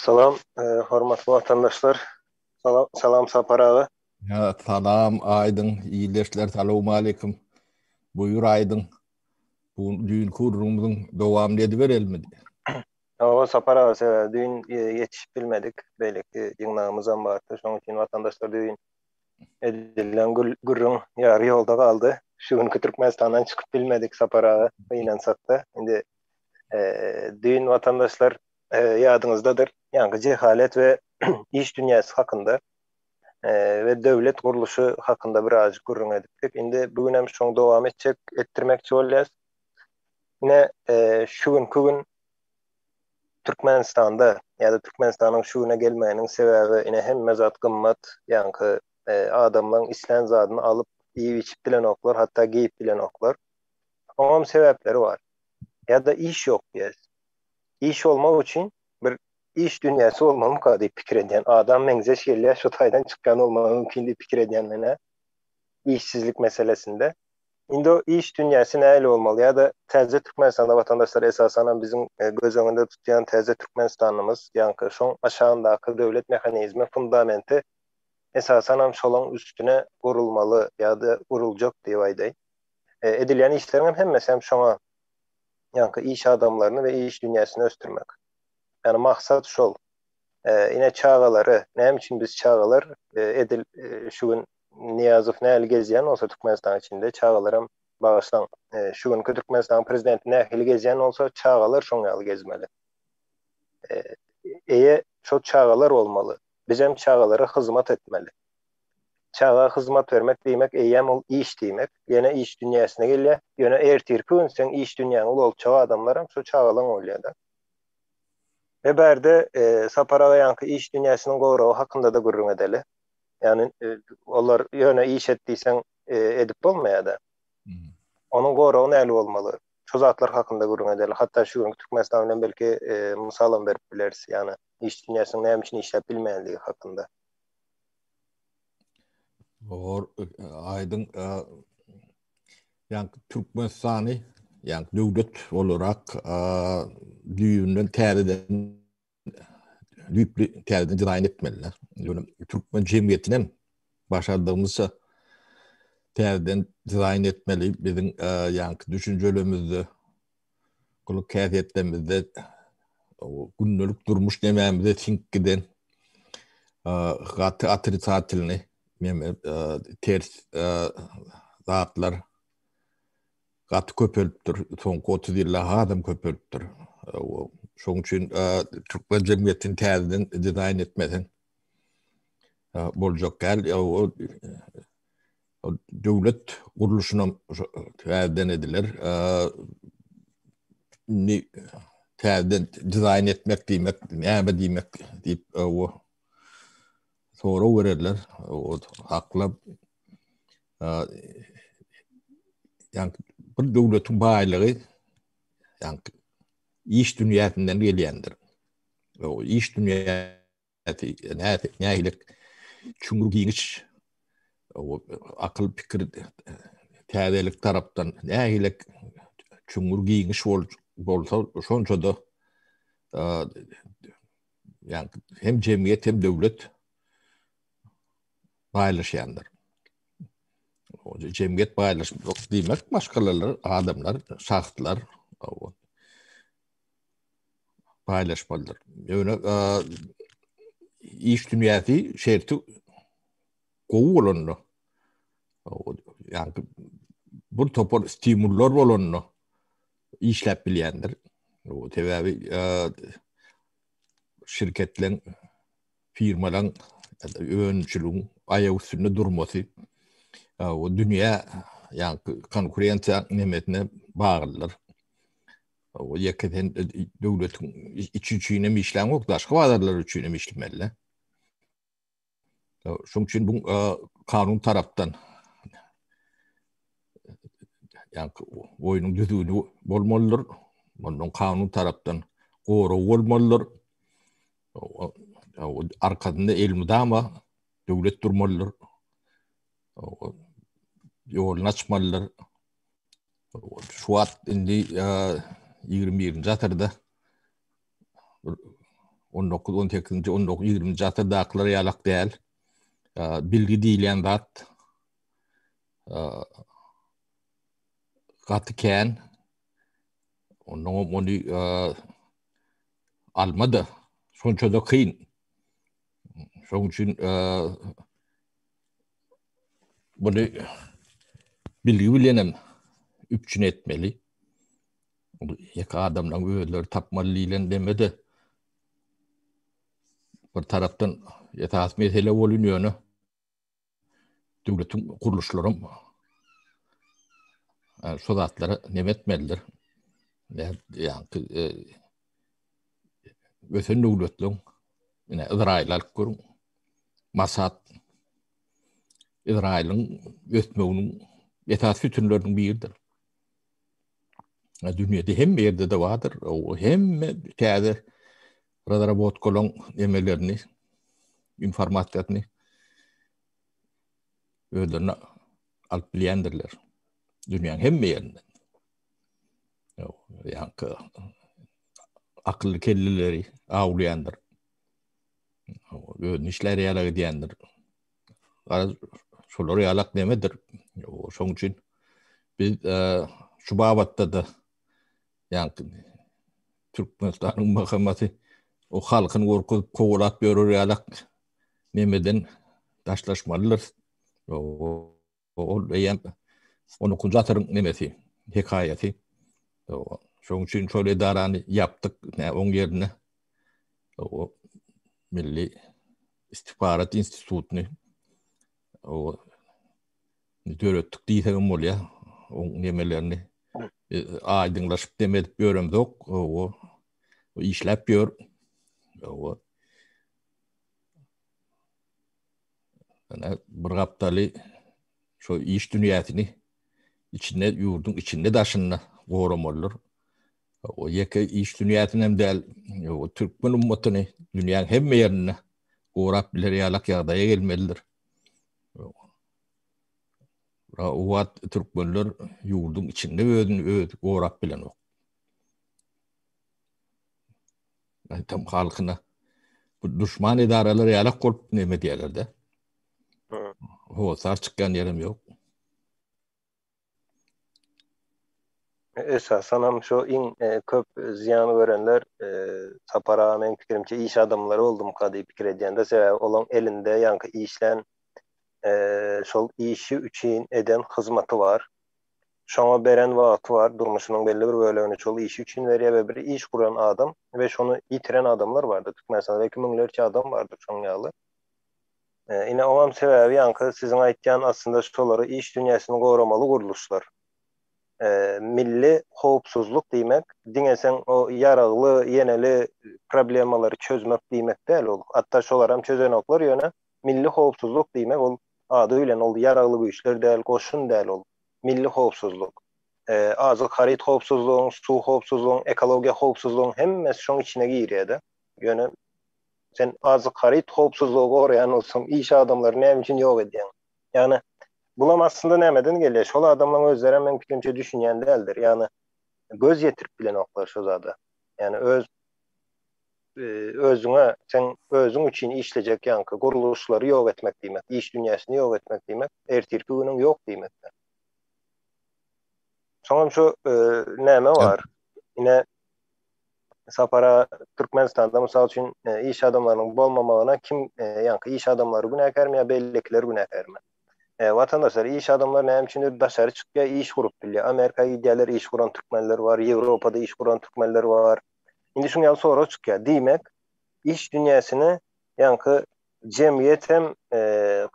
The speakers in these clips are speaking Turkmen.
Salam, hormatly watandaşlar. Salam, salam Sapar aga. Ya, salam Aýdyň, ildeşler salowmaleýkim. Buýur Aýdyň. Bu düýnki gürrüňimiziň dowamyny ediberelimi? Hawa, Sapar aga, sebäbi düýn ýetişip bilmedik. Beýleki ýygnagymyzam bardy. Şonuň üçin watandaşlar düýn edilen gürrüň ýary ýolda galdy. Şu günki Türkmenistandan çykyp bilmedik Sapar aga, gynansak-da. Indi düýn watandaşlar ýadyňyzdadyr, ýaňky jehalet we iş dünýäsi hakynda we döwlet gurluşy hakynda birazjyk gürrüň edipdik. Indi bu gün hem şoň dowam etjek, etdirmekçi bolýas. Ine, şu günki gün Türkmenistanda ýa-da Türkmenistanyň şu güne gelmeginiň sebäbi ine hemme zat gymmat, ýaňky adamlaryň islän zadyny alyp iýip-içip bilenoklar, hatda geýip bilenoklar. Oňam sebäpleri bar. Ýa-da iş ýok diýýäs. Iş bolmak üçin bir iş dünýäsi bolmalymyka diýip pikir edýän. Adam meňzeş gelýär, şu taýdan çykýan bolmagy mümkin diýip pikir edýän men-ä. Işsizlik meselesinde. Indi o iş dünýäsi nähili bolmaly ýa-da täze Türkmenistanda watandaşlar esasanam biziň göz öňünde tutýan täze Türkmenistanymyz, ýaňky şoň aşagyndaky döwlet mehanizmi, fundamenti esasanam şolaň üstüne gurulmaly ýa-da guruljak diýip aýdaýyn. Edilýän işleriň hem hemmesi hem şoňa ýaňky iş adamlaryny we iş dünýäsini ösdürmek. Ýagny maksat şol. Ine çagalary, näme üçin biz çagalar edil şu gün Nyýazow nähili gezýän bolsa Türkmenistanyň içinde çagalaram bagyşlaň şu günki Türkmenistanyň prezidenti nähili gezýän bolsa çagalar şoň ýaly gezmeli. Eýe şol çagalar bolmaly. Bizem çagalara hyzmat etmeli. Çaga hyzmat bermek diýmek eýýäm ol iş diýmek. Ýene iş dünýäsine gelýär. Ýöne ertirki gün seň iş dünýäňi ulaltjak adamlaram şo çagalaň bolýar-da. We bärde Sapar aga ýaňky iş dünýäsiniň goragy hakynda-da gürrüň edeli. Ýagny olar ýöne iş et diýseň edip bolmaýar-da. Onuň goragy näli bolmaly? Şu zatlar hakynda gürrüň edeli. Hatda şu günki Türkmenistan bilen belki mysalam berip bileris. Ýagny iş dünýäsiniň näme üçin işläp bilmeýändigi hakynda. Bor, aýdyň ýa Türkmenistany ýa döwlet olarak düýbünden täzeden düýpli täzeden dizaýn etmeliler. Ýöne türkmen jemgyýetini hem başardygymyzça täzeden dizaýn etmeli. Biziň ýaňky düşünjelerimizde, gylyk häsiýetlerimizde gündelik durmuş nemämize siňip giden gaty otricatelny neme ters zatlar gaty köpelipdir. Soňky 30 ýylda hasam köpelipdir. Şonuň üçin türkmen jemgyýetini täzeden dizaýn etmeseň boljak däl. Döwlet gurluşynam täzeden ediler. Indi täzeden dizaýn etmek diýmek näme diýmek diýip sorag bererler. O haklap ýa bir döwletiň baýlygy ýa iş dünýäsinden gelýändir. O iş dünýäsi nähili çuňňur giňiş akyl pikir täzelik tarapdan nähili çuňňur giňiş bolsa şonça-da ýa hem jemgyýet hem döwlet baýlaşýandyr. Jemgyýet baýlaşmak diýmek maşgalalar, adamlar, şahslar baýlaşmalydyr. Ýöne iş dünýäsi şerti gowy bolanda, ýagny bir topar stimullar bolanda işläp bilýändir. Sebäbi şirketleň firmalaryň önümçiligiň aýak üstünde durmasy o dünýä ýa konkurensiýa nemesine baglydyr. O ýeke sen döwletiň içi üçin hem işläňok, daşky bazarlar üçin hem işlemeli. Şonuň üçin bu kanun tarapdan ýa oýnuň düzgüni bolmalydyr. Ondan kanun tarapdan goragy bolmalydyr. Arkasynda elmydama döwlet durmalydyr. Ýoluny açmalydyr. Şu wagt indi 21-nji asyrda. 19, 18-nji, 19, 20-nji asyrdakylar ýalak däl. Bilgi diýilýän zat gaty kän. Ondan ony alma-da şonça-da kyn. Şonuň üçin Muny bilgi bilenem üpjün etmeli. Ýeke adamlaryň özleri tapmaly diýlen deme-de bir tarapdan esasy mesele bolun ýöne döwletiň gurluşlaram şu zatlara neme etmelidir. Ýa-da ösen döwletleriň ine Izraýyl alyp görüň. Masad Izraýylyň ösmeginiň esasy sütünleriniň biridir. Dünýäde hemme ýerde-de bardyr. O hemme täze razrabotkalaryň nemelerini, informasiýasyny özlerine alyp bilýändirler. Dünýäniň hemme ýerinden. Ýaňky akylly kelleleri awlaýandyr. Özüni işlär ýalak edýändir. Garaz, şolar ýalak nemedir. Şoň üçin biz e, şu babatda-da ýaňky Türkmenistanyň MHM-si o halkyny gorkuzyp kowalap ýörer ýalak nemeden daşlaşmalydyr. Ol eýýäm on ikinji asyryň nemesi, hekaýasy. Şonuň üçin şol edarany ýapdyk, nä oň ýerine o Milli istihbarat institutyny o döretdik diýsegem bolýar. Oň nemelerini e, aýdyňlaşyp dem edip ýöremzok. O işläp ýör. O Ýöne bir gapdaly şo iş dünýäsini içinde ýurduň içinde daşynda goramalydyr. O ýeke iş dünýäsini hem däl, o türkmen ummatyny dünýäň hemme ýerinde gorap biler ýalak ýagdaýa gelmelidir. O wagt türkmenler ýurduň içinde özüni öz gorap bilenok. Aýtam halkyna bu duşman edaralar ýalak bolup neme diýerler-de. Hossar çykýan ýerem ýok. Esasan hem şu iň e, köp zyýan görenler e, Sapar aga meň pikirimçe iş adamlary boldumyka diýip pikir edýän-de, sebäbi olaň elinde ýaňky işlän e, şol işi üçin eden hyzmaty bar. Şoňa beren wagty bar, durmuşynyň belli bir bölegini şol işi üçin berýär we bir iş guran adam we şony ýitiren adamlar bardyr. Türkmenistanda belki müňlerçe adam bardyr şoň ýaly. Ine oňam sebäbi ýaňky siziň aýtýan aslynda şolary iş dünýäsini goramaly gurluşlar. Milli howpsuzlyk diýmek diňe seň o ýaragly, ýeneli problemalary çözmek diýmek däl ol. Hatda şolaram çözenoklar ýöne milli howpsuzlyk diýmek ol ady bilen ol ýaragly güýçler däl, goşun däl ol. Milli howpsuzlyk. Azyk haryt howpsuzlygyň, suw howpsuzlygyň, ekologiýa howpsuzlygyň hemmesi şoň içine girýär-de. Ýöne sen azyk haryt howpsuzlygy goraýan bolsaň, iş adamlary näme üçin ýok edýäň? Ýagny bulam aslynda nämeden gelýär? Şol adamlaryň özlerem meň pikirimçe düşünýän däldir. Ýagny göz ýetirip bilenoklar şo zada. Ýagny öz özüňe, seň özüň üçin işlejek ýaňky gurluşlary ýok etmek diýmek, iş dünýäsini ýok etmek diýmek, ertirki günüň ýok diýmekdir. Soňam şu näme bar? Ine Sapara Türkmenistanda mysal üçin iş adamlarynyň bolmamagyna kim ýaňky iş adamlary günäkärmi ýa beýlekiler günäkärmi? Watandaşlar iş adamlary näme üçindir daşary çykýar, iş gurup bilýär. Amerika gidýärler, iş guran türkmenler bar, Ýewropada iş guran türkmenler bar. Indi şuň ýaly sorag çykýar. Diýmek, iş dünýäsini ýaňky jemgyýet hem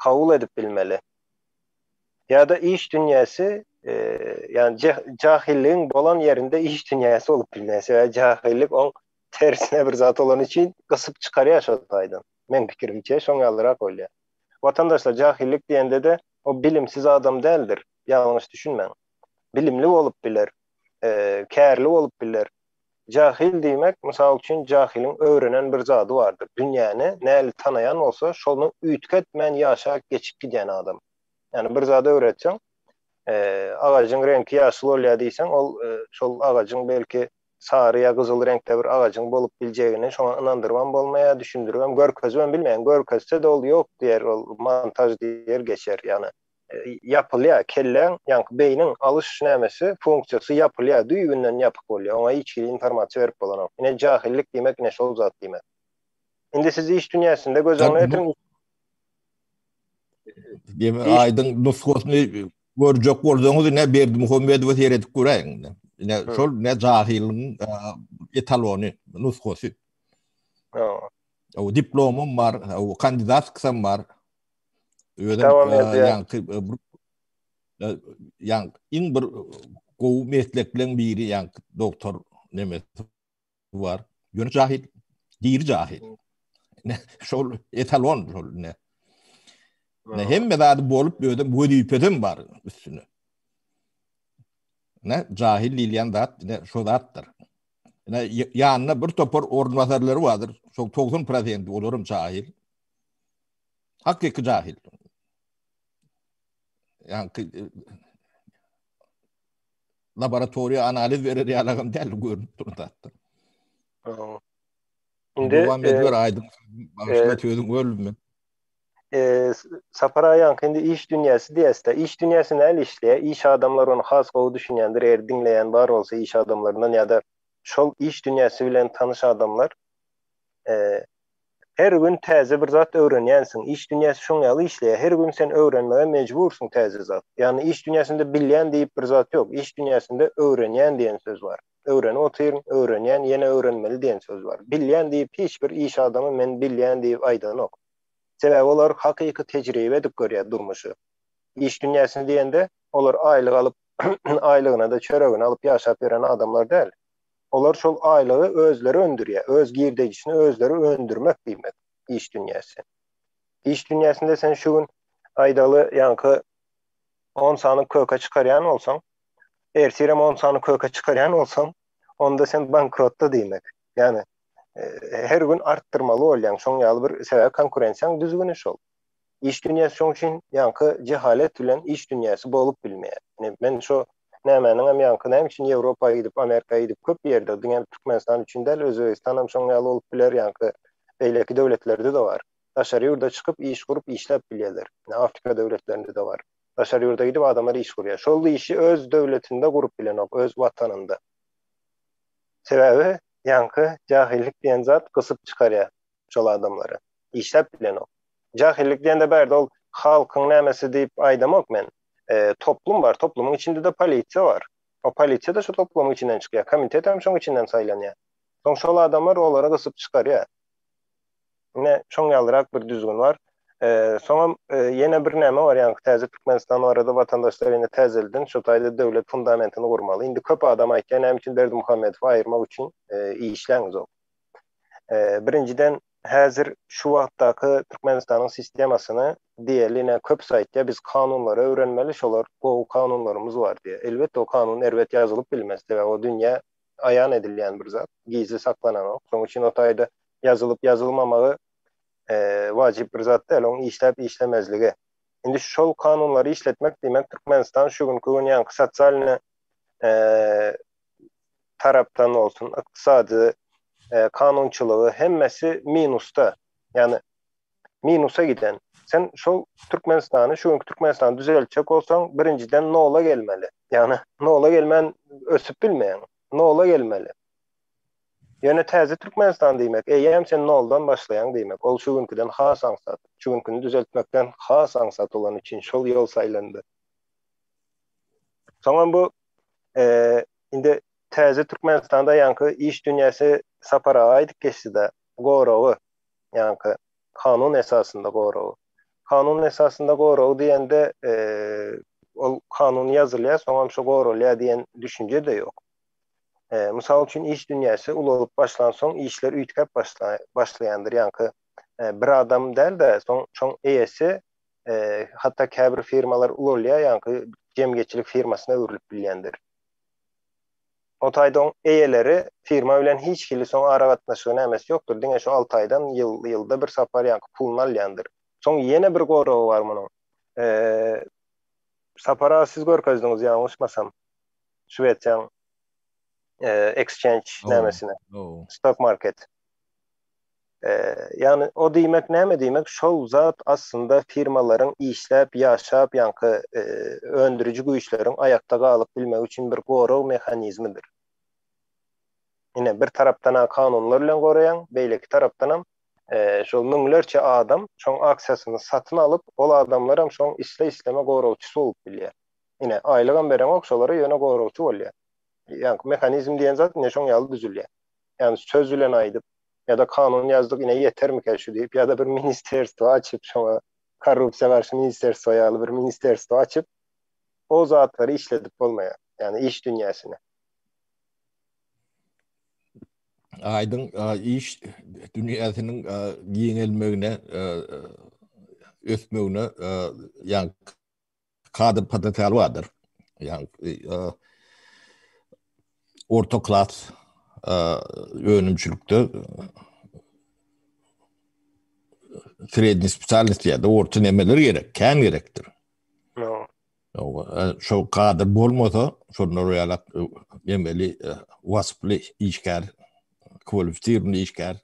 kabul edip bilmeli. Ýa-da iş dünýäsi, ýagny jahilligiň bolan ýerinde iş dünýäsi bolup bilmeýär. Sebäbi jahillik oň tersine bir zat bolany üçin gysyp çykarýar şol taýdan. Meň pikirimçe şoň ýalyrak bolýar. Watandaşlar jahillik diýende-de o bilimsiz adam däldir. Ýalňyş düşünmäň. Bilimli bolup biler, kärli bolup biler, Jahil diýmek, mysal üçin, jahylyň öwrenen bir zady bardyr. Dünýäni näli tanaýan bolsa, şony üýtgetmän ýaşap geçip gidýän adam. Ýagny bir zady öwretseň, agajyň reňki ýaşyl bolýar diýseň, ol şol agajyň belki. sary ýa gyzyl reňkde bir agajyň bolup biljegini şoňa ynandyrybam bolmaýar, düşündiribem, görkezibem bilmeýäň. Görkezse-de ol ýok diýer, ol montaž diýer geçer. Ýagny ýapylýar, kelläň, ýaňky beýniň alyş nämesi, funksiýasy ýapylýar, düýbünden ýapyk bolýar. Oňa hiç hili informasiýa berip bolanok. Ine jahyllyk diýmek ine şol zat diýmek. Indi siz iş dünýäsinde göz öňüne getiriň. Diýmek aýdyň nusgasyny görjek bolsaňyz ine Berdimuhamedowa seredip göräýiň. Ine şol ne jahilligiň etalony, nusgasy. O diplomum bar, o kandidatskam bar. Özüm ýaňky ýaňky iň bir gowy meslekleriň biri ýaňky doktor nemesi bar. Ýöne jahil, diri jahil. Ne şol etalon şol ne. Ne hemme zady bolup özüm wezipesem bar üstüne. Ne jahil diýilýän zat ne şo zatdyr. Ne ýanynda bir topar orunbasarlary bardyr. Şo 90% olaram jahil. Hakyky jahil. Ýaňky laboratoriýa analiz berer ýalagam däl görünip duran zatdyr. Indi dowam ediber aýdyň. Bagyşla sözüň böldüm men. E, Sapar aýanky indi iş dünýäsi diýäsde. Iş dünýäsi näl işleýär? Iş adamlar ony has gowy düşünýändir, eger diňleýän bar bolsa iş adamlaryndan ýa-da şol iş dünýäsi bilen tanyş adamlar. E, Her gün täze bir zat öwrenýänsiň. Iş dünýäsi şoň ýaly işleýär. Her gün sen öwrenmege mejbursyň täze zat. Ýagny iş dünýäsinde bilýän diýip bir zat ýok. Iş dünýäsinde öwrenýän diýen söz bar. Öwrenip otyryn, öwrenýän, ýene öwrenmeli diýen söz bar. Bilýän diýip hiç bir iş adamy men bilýän diýip aýdanok. Sebäbi olar hakyky tejribe edip görýär durmuşy. Iş dünýäsini diýende olar aýlyk alyp aýlygyna-da çöregini alyp ýaşap ýören adamlar däl. Olar şol aýlygy özleri öndürýär. Öz girdejisini özleri öndürmek diýmek iş dünýäsi. Iş dünýäsinde sen şu gün aýdaly ýaňky on sany köke çykarýan bolsaň, ertirem on sany köke çykarýan bolsaň, onda sen bankrotda diýmek. Ýagny her gün artdyrmaly bolýaň. Şoň ýaly bir sebäbi konkurensiýaň düzgüni şol. Iş dünýäsi şoň üçin ýaňky jehalet bilen iş dünýäsi bolup bilmeýär. Ine men şo nämäniňem ýaňky näme üçin Ýewropa gidip, Amerika gidip köp ýerde diňe Türkmenistan üçin däl, Özbegistan hem şoň ýaly bolup biler, ýaňky beýleki döwletlerde-de bar. Daşary ýurda çykyp iş gurup işläp bilýärler. Ine Afrika döwletlerinde-de bar. Daşary ýurda gidip adamlar iş gurýar. Şol işi öz döwletinde gurup bilenok, öz watanynda. Sebäbi ýaňky jahyllyk diýen zat gysyp çykarýar şol adamlary. Işläp bilenok. Jahyllyk diýende bärde ol halkyň nämesi diýip aýdamok men. Toplum bar, toplumyň içinde-de polisiýa bar. O polisiýa-da şu toplumyň içinden çykýar, komitet hem şoň içinden saýlanýar. Soň şol adamlar olary gysyp çykarýar. Ine, şoň ýalyrak bir düzgün bar. Soňam ýene bir näme bar, ýaňky täze Türkmenistan barada watandaşlar ýene täzelden şu taýda döwlet fundamentini gurmaly. Indi köp adam aýtýar, näme üçin Berdimuhamedowy aýyrmak üçin işläňizok. Birinjiden, häzir şu wagtdaky Türkmenistanyň sistemasyny diýeli ine köpüsi aýtýar biz kanunlary öwrenmeli şolar gowy kanunlarymyz bar diýýär. Elbetde o kanun erbet ýazylyp bilmez sebäbi o dünýä aýan edilýän bir zat gizli saklananok. Şonuň üçin o taýda ýazylyp ýazylmamagy wajyp bir zat däl oň işläp işlemezligi. Indi şol kanunlary işletmek diýmek Türkmenistan şu günki gün ýaňky sosialny tarapdan bolsun, ykdysady, kanunçylygy hemmesi minusda. Ýagny minusa giden. Sen şol Türkmenistany, şu günki Türkmenistany düzeltjek bolsaň, birinjiden nola gelmeli. Ýagny nola gelmän ösüp bilmeýäň. Nola gelmeli. Ýöne täze Türkmenistan diýmek, eýýäm sen noldan başlaýaň diýmek. Ol şu günküden has aňsat. Şu günküni düzeltmekden has aňsat bolany üçin şol ýol saýlandy. Soňam bu Indi täze Türkmenistanda ýaňky iş dünýäsi Sapar aga aýdyp geçdi-de, goragy, ýaňky kanun esasynda goragy. Kanun esasynda goragy diýende, ol kanun ýazylýar, soňam şo goralýar diýen düşünje-de ýok. Mysal üçin, iş dünýäsi ulalyp başlansoň işler üýtgäp başlaýandyr, ýaňky bir adam däl-de, soň şoň eýesi hatda käbir firmalar ulalýar, ýaňky jemgyýetçilik firmasyna öwrülip bilýändir. O taýda oň eýeleri firma bilen hiç hili soň aragatnaşygy nämesi ýokdur, diňe şu alty aýdan ýyl, ýylda bir sapar ýaňky puluny alýandyr. Soň ýene bir goragy bar munuň. Sapar aga siz görkezdiňiz ýalňyşmasam, Şwesiýaň. Exchange nämesine. Stock market. Ýagny o diýmek näme diýmek? Şol zat aslynda firmalaryň işläp, ýaşap, ýaňky öndüriji güýçleriň aýakda galyp bilmegi üçin bir gorag mehanizmidir. Ine, bir tarapdan-a kanunlar bilen goraýaň, beýleki tarapdanam şol müňlerçe adam şoň aksiýasyny satyn alyp, ol adamlaram şoň isle-isleme goragçysy bolup bilýär. Ine, aýlygam bereňok şolara, ýöne goragçy bolýar. Ýaňky mehanizm diýen zat ine şoň ýaly düzülýär. Ýagny söz bilen aýdyp ýa-da kanun ýazdyk ine ýetermikä şu diýip ýa-da bir ministerstwo açyp şoňa korrupsiýa garşy ministerstwo ýaly bir ministerstwo açyp o zatlary işledip bolmaýar. Ýagny iş dünýäsini. Aýdyň iş dünýäsiniň giňelmegine, ösmegine ýagny kadr potensialy bardyr. Ýagny orta klas önümçilikde sredniý spesialnost ýa-da orta nemeler gerek, kän gerekdir. Şo kadr bolmasa, şonda ýalak nemeli wasply işgär, kwalifisirowny işgär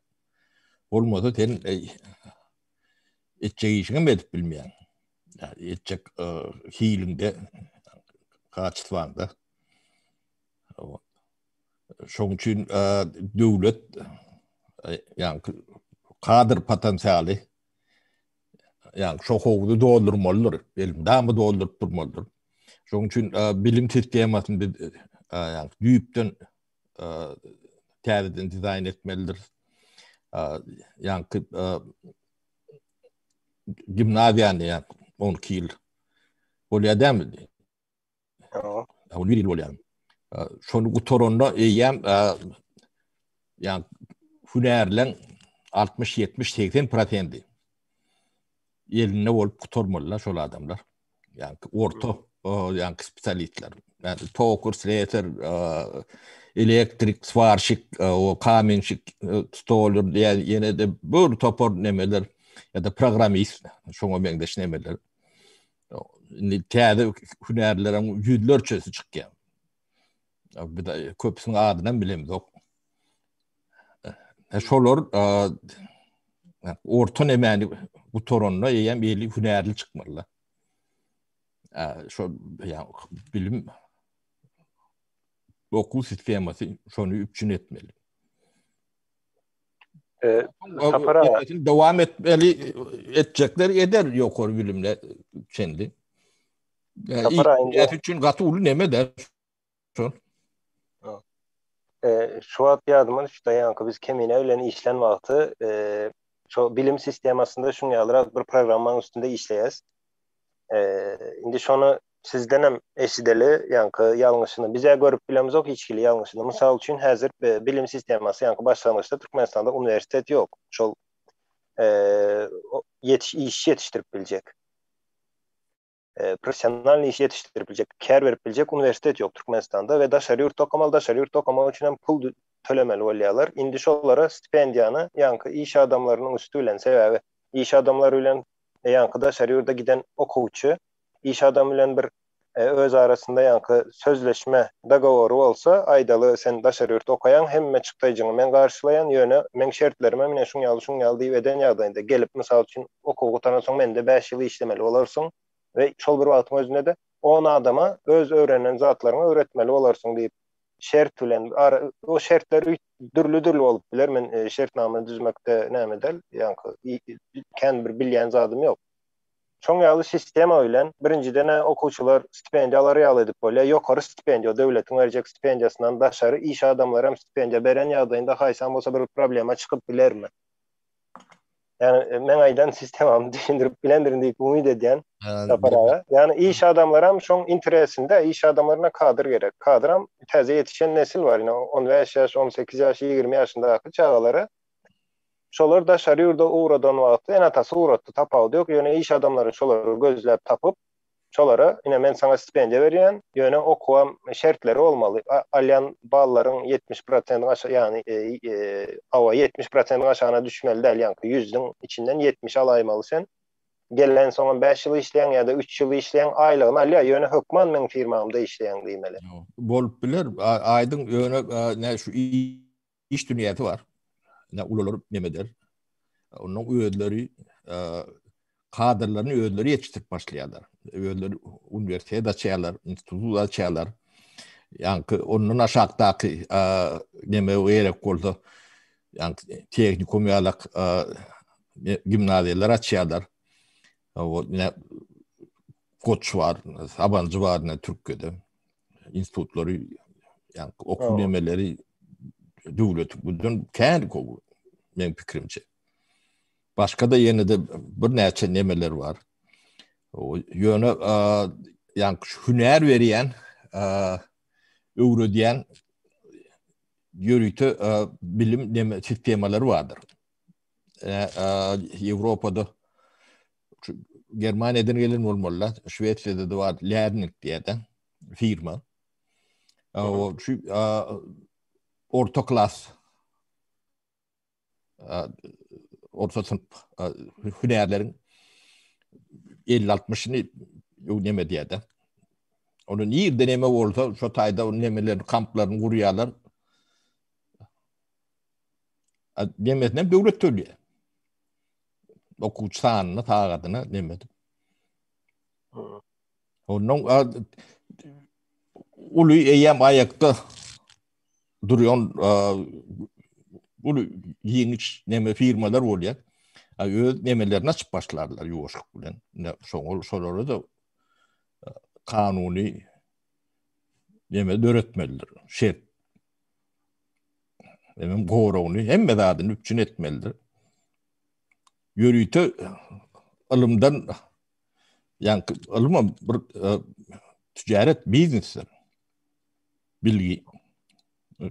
bolmasa sen etjek işiňem edip bilmeýäň. Etjek hiliňde, kaçestwaňda. Şoň üçin döwlet ýagny kadr potensialy ýagny şo howzy doldurmalydyr, elmydama dolduryp durmalydyr. Şoň üçin bilim sistemasyny biz ýagny düýpden täzeden dizaýn etmelidir. Ýagny gimnaziýany ýa 12 ýyl bolýar dämi? Ýok. 11 ýyl bolýar. Şony gutaranda eýýäm ýa hünärleň 60, 70, 80 prosendi elinde bolup gutarmalylar şol adamlar. Ýa orta ýa spesialistler. Ýa tokar, sleser, elektrik, swarşik, o kamenşik, stoler diýen ýene-de bir topar nemeler ýa-da programmist şoňa meňzeş nemeler. Indi täze hünärleriň ýüzlerçesi çykýar. Bir de köpüsiniň adyny hem bilemzok. E, şolar orta nemäni gutaranda eýýäm eli hünärli çykmalylar. Şo ýa bilim okuw sistemasy şony üpjün etmeli. E, Sapar aga. Dowam etmeli, etjekler eder ýokary bilimle çenli. Sapar aga. Üçin gaty uly neme de şol. E, şu wagt ýadyma düşdi, ýaňky biz Kemine bilen işlän wagty, e, şo bilim sistemasynda şuň ýalyrak bir programmaň üstünde işleýäs. E, indi şony sizdenem eşideli, ýaňky ýalňyşyny. Biz-ä görüp bilemzok hiç hili ýalňyşyny. Mysal üçin, häzir bilim sistemasy, ýaňky başlangyçda Türkmenistanda uniwersitet ýok. Şol e, ýetiş işçi ýetişdirip biljek. E, professional iş ýetişdirip biljek, kär berip biljek uniwersitet ýok Türkmenistanda we daşary ýurtda okamaly, daşary ýurtda okamak üçin hem pul tölemeli bolýarlar. Indi şolara stipendiýany ýaňky iş adamlarynyň üsti bilen, sebäbi iş adamlary bilen ýaňky daşary ýurda giden okuwçy iş adamy bilen bir öz arasynda ýaňky sözleşme, dogowory bolsa, aýdaly sen daşary ýurtda okaýaň, hemme çykdaýjyňy men garşylaýan, ýöne meň şertlerimem ine şuň ýaly, şuň ýaly diýip eden ýagdaýynda, gelip mysal üçin okuwy gutaransoň mende bäş ýyl işlemeli bolarsyň we şol bir wagtyň özünde-de on adama öz öwrenen zatlaryňy öwretmeli bolarsyň diýip şert bilen, ara o şertler dürli-dürli bolup biler, men şertnama düzmekde näme däl, ýaňky kän bir bilýän zadym ýok. Şoň ýaly sistema bilen, birinjiden-ä okuwçylar stipendiýa alar ýaly edip bolýar. Ýokary stipendiýa, döwletiň berjek stipendiýasyndan daşary iş adamlary hem stipendiýa beren ýagdaýynda haýsam bolsa bir problema çykyp bilermi? Ýagny meň aýdan sistemamy düşündirip bilendirin diýip umyt edýän Sapar aga. Ýagny iş adamlary hem şoň interesinde, iş adamlaryna kadr gerek. Kadram täze ýetişen nesil bar, ine 15 ýaş, 18 ýaş, 20 ýaşyndaky çagalara Şolar daşary ýurda ugradan wagty ene-atasy ugratdy, tapawudy ýok, ýöne iş adamlary şolary gözläp tapyp, şolara, ine men saňa stipendiýa berýän, ýöne okuwam şertleri bolmaly, alýan ballaryň 70 prosentiň aşa, ýagny hawa 70 prosentiň aşagyna düşmeli däl, ýaňky ýüzüň içinden 70 alaýmaly sen. Gelensoňam 5 ýyl işleýäň ýa-da 3 ýyl işleýäň, aýlygyny alýar, ýöne hökman meň firmamda işleýäň diýmeli. Bolup biler, aýdyň, ýöne nä şu iş dünýäsi bar. Nä ulular neme eder. Onuň özleri kadrlaryny özleri ýetişdirip başlaýarlar. Özleri uniwersitet açýarlar, institut açýarlar. Ýaňky ondan aşakdaky neme gerek bolsa, ýaňky tehnikum ýalak gimnaziýalar açýarlar. O ne Koç bar, Sabancı bar ne Türkiye'de. Institutlary, yani okuw nemeleri döwlet bundan kän gowy meň pikirimçe. Başga da ýene-de birnäçe nemeler bar. Ýöne ýa hünär berýän, öwredýän ýörite bilim neme sistemalary bardyr. Ýewropada Germaniýadan gelen bolmaly, Şwesiýada da bar, Lerning diýýär firma. O şu orta klas orta synp hünärleriň 50-60-yny neme diýýär-de. Onu nirde neme bolsa, şo taýda nemeler kamplaryny gurýarlar. Nemesine döwlet töleýär. Okuwçy sanyny, sagadyny neme edip. Ondan uly eýýäm aýakda durýan uly ýeňiş neme firmalar bolýar. Öz nemelerini açyp başlarlar ýuwaşlyk bilen. Şoňa şolara da kanuny neme döretmelidir. Şert. Hemem goragyny, hemme zadyny üpjün etmelidir. Ýörite ylymdan ýa ylym bir e, ticaret biznesdir. Bilgi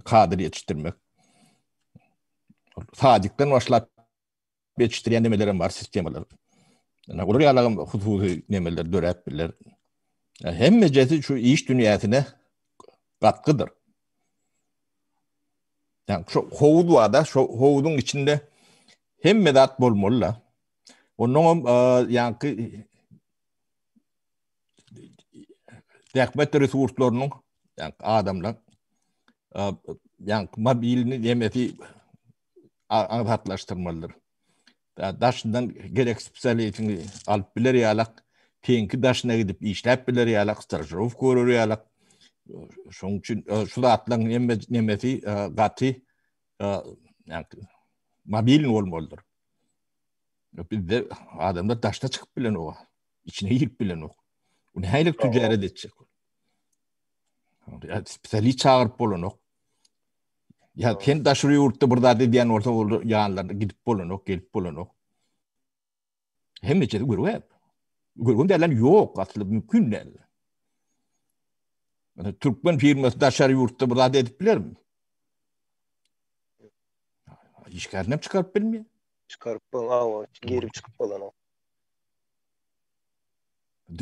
kadr ýetişdirmek. Sadikden başlap ýetişdirýän nemeler hem bar, sistemalar. Yani olar ýalagam hususy nemeler döräp biler. Hemmejesi şu iş dünýäsine gatgydyr. Yani şu howuz bar da, şu howuzyň içinde hemme zat bolmaly da. Ondan hem ýaňky zähmet resurslarynyň ýaňky adamlar ýaňky mobilini nemesi aňsatlaşdyrmalydyr. Daşyndan gerek spesialistiňi alyp biler ýalak, teňki daşyna gidip işläp biler ýalak, stažirowka görer ýalak. Şonuň üçin şu zatlaryň hemme nemesi gaty mobilni bolmalydyr. Bizde adamlar daşda çykyp bilenok, içine girip bilenok. Bu nähili ticaret etjek? Ya spesialist çagyryp bolanok. Ya sen daşary ýurtda bir zat edýän bolsa ol ýanlaryna gidip bolanok, gelip bolanok. Hemme çezi görüp. Görgün dälen ýok, asly mümkin däl. Mesela türkmen firmasy daşary ýurtda bir zat edip bilermi? Işgärini hem çykaryp bilmeýär. Çykaryp bolan, girip çykyp bolanok.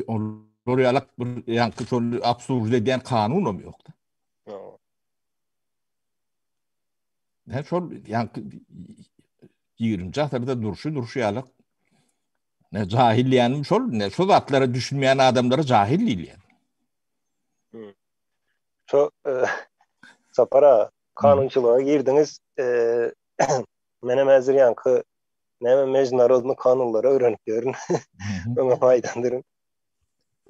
Olar ýalak bir ýaňky şol absurd edýän kanun hem ýok. Ýok. Ne şol ýaňky 20-nji asyrda durşy durşy ýalak ne jahil diýenim şol ne şu zatlara düşünmeýän adamlara jahil diýilýär. Hmm. Şu e, Sapara kanunçylyga girdiňiz. E, menem häzir ýaňky näme mejnarodny kanunlary öwrenip ýörün. Öňe aýdandyryn.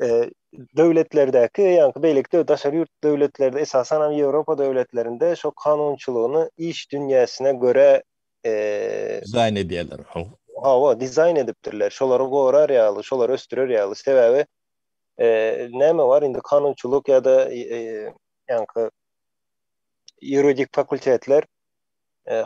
E, döwletlerdäki, ýaňky beýleki döw daşary ýurt döwletlerde, esasan hem Ýewropa döwletlerinde şo kanunçylygyny iş dünýäsine görä e, dizaýn edýärler. Hawa, dizaýn edipdirler. Şolary gorar ýaly, şolary ösdürer ýaly. Sebäbi e, näme bar indi kanunçylyk ýa-da e, ýaňky ýuridik fakultetler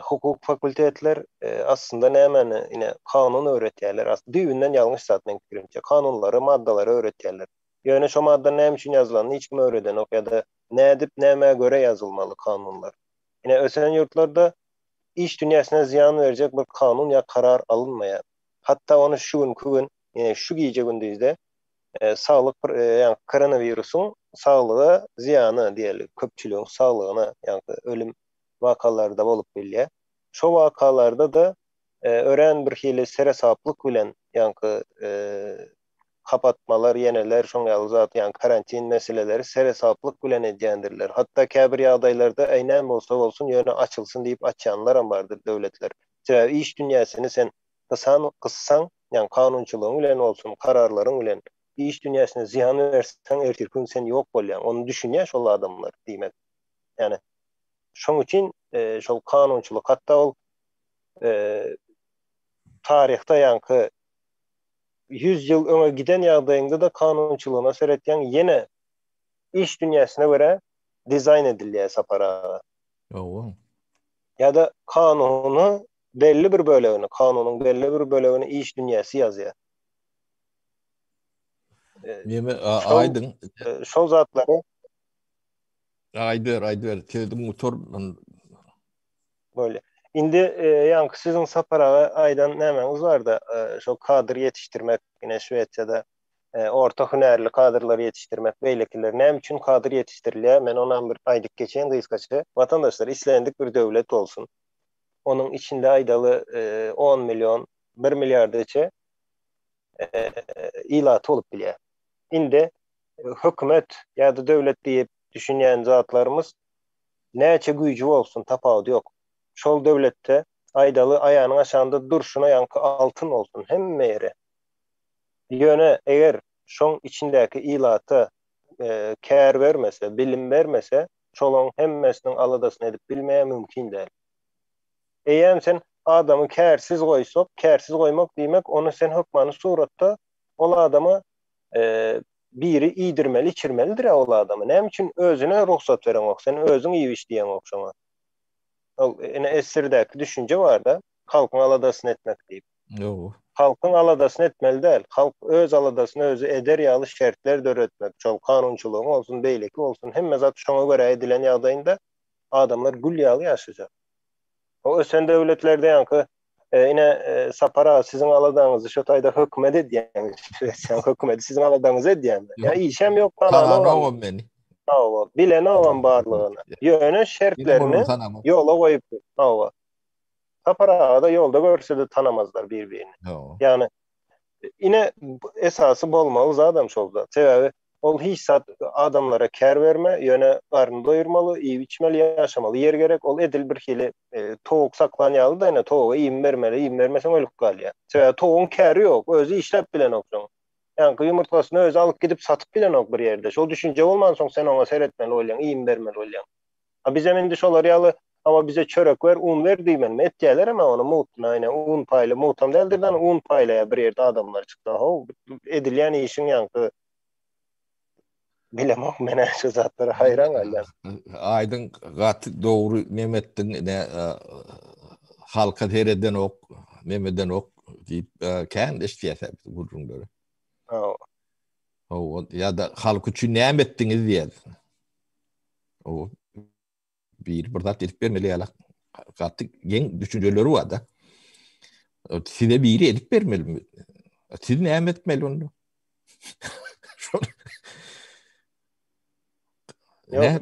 hukuk fakultetler aslynda nämäni ine kanun öwretýärler. Aslynda düýbünden ýalňyş zat meň pikirimçe. Kanunlary, maddalary öwretýärler. Ýöne şo madda näme üçin ýazylanyny hiç kim öwredenok ýa-da nädip, nämä görä ýazylmaly kanunlar. Ine ösen ýurtlarda iş dünýäsine zyýan berjek bir kanun ýa karar alynmaýar. Hatda ony şu günki gün, ine şu gije-gündizde saglyk ýa koronawirusyň saglyga zyýany diýeli, köpçüligiň saglygyna ýa ölüm wakalarda bolup bilýär. Şo wakalarda-da örän bir hili seresaplyk bilen, Ýaňky kapatmalar, ýeneler şoň ýaly zat, ýagny karantin meseleleri seresaplyk bilen edýändirler. Hatda käbir ýagdaýlarda äý näme bolsa bolsun, ýöne açylsyn diýip açýanlaram bardyr döwletler. Sebäbi iş dünýäsini sen gysan, gyssaň, ýagny kanunçylygyň bilen bolsun, kararlaryň bilen iş dünýäsine zyýan berseň, ertirki gün sen ýok bolýaň. Ony düşünýär şol adamlar diýmek. Ýagny şoň üçin şol kanunçylyk hatda ol taryhda ýaňky 100 ýyl öňe giden ýagdaýyňda-da kanunçylygyna seretýäň ýene iş dünýäsine görä dizaýn edilýär Sapar aga. Hawa. Ýa-da kanuny belli bir bölegini, kanunyň belli bir bölegini iş dünýäsi ýazýar. Neme aýdyň? Şol zatlary Aýdyber, aýdyber. Sözüň gutar. Bolýar. Indi ýaňky siziň Sapar aga aýdan nämäňiz barda, şo kadr ýetişdirmek, ine Şwesiýada orta hünärli kadrlary ýetişdirmek, beýlekiler. Näme üçin kadr ýetişdirilýär? Men onam bir aýdyp geçeýin gysgaça. Watandaşlar, islendik bir döwlet bolsun, onuň içinde aýdaly on million, bir milliardaça ilaty bolup bilýär. Indi hökümet ýa-da döwlet diýip düşünýän zatlarymyz Näçe güýji bolsun, tapawudy ýok. Şol döwletde, aýdaly, aýanyň aşagynda durşuna ýaňky altyn bolsun hemme ýeri. Ýöne eger şoň içindäki ilata kär bermese, bilim bermese, şolaň hemmesiniň aladasyny edip bilmeýä mümkin däl. Eýýäm sen adamy kärsiz goýsak, kärsiz goýmak diýmek, ony sen hökmany suratda ol adama biri iýdirmeli, içirmelidir-ä ol adamy. Näme üçin özüne rugsat bereňok? Sen özüň iýip-iç diýeňok şoňa. Ol ine SSR-däki düşünje bar-da, halkyň aladasyny etmek diýip. Ýok. Halkyň aladasyny etmeli däl. Halk öz aladasyny özi eder ýaly şertler döretmek, şol kanunçylygyň bolsun, beýleki bolsun, hemme zat şoňa görä edilen ýagdaýynda adamlar gül ýaly ýaşajak. O ösen döwletlerde ýaňky Ine, Sapar aga, siziň aladaňyzy şo taýda hökümet edýär. Şwesiýanyň hökümeti siziň aladaňyzy edýärmi? Ýa işem ýok, tananogam meni. Hawa, bilenogam barlygyny. Ýöne şertlerini ýola goýup, hawa. Sapar aga-da ýolda görse-de tanamazlar bir-birini. Ýagny Ine esasy bolmaly zadam şol zat. Sebäbi ol hiç zat adamlara kär berme, ýöne garny doýurmaly, iýip içmeli, ýaşamaly ýer gerek. Ol edil bir hili towuk saklan ýaly-da ine towuga iým bermeli, iým bermeseň ölüp galýar. Sebäbi towugyň käri ýok, özi işläp bilenok şoň. Ýaňky ýumurtgasyny özi alyp gidip satyp bilenok bir ýerde. Şol düşünje bolmansoň sen oňa seretmeli bolýaň, iým bermeli bolýaň. A bizem indi şolar ýaly, hawa bize çörek ber, un ber diýmelimi? Etýälerem-ä ony mugtuna, ine un paýla, mugtam däldir da, un paýlaýar bir ýerde adamlar çyksa, how, edilýän işiň ýaňky bilemok men-ä şu zatlara haýran galýan. Aýdyň gaty dogry neme etdiň, ine halka seredenok, neme edenok diýip kän eşidýäs biz gürrüňleri. Hawa. Hawa, ýa-da halk üçin näme etdiňiz diýýär. O bir bir zat edip bermeli ýaly gaty geň düşünjeleri bar da. Size biri edip bermeli. Siz näme etmeli onda? Ne,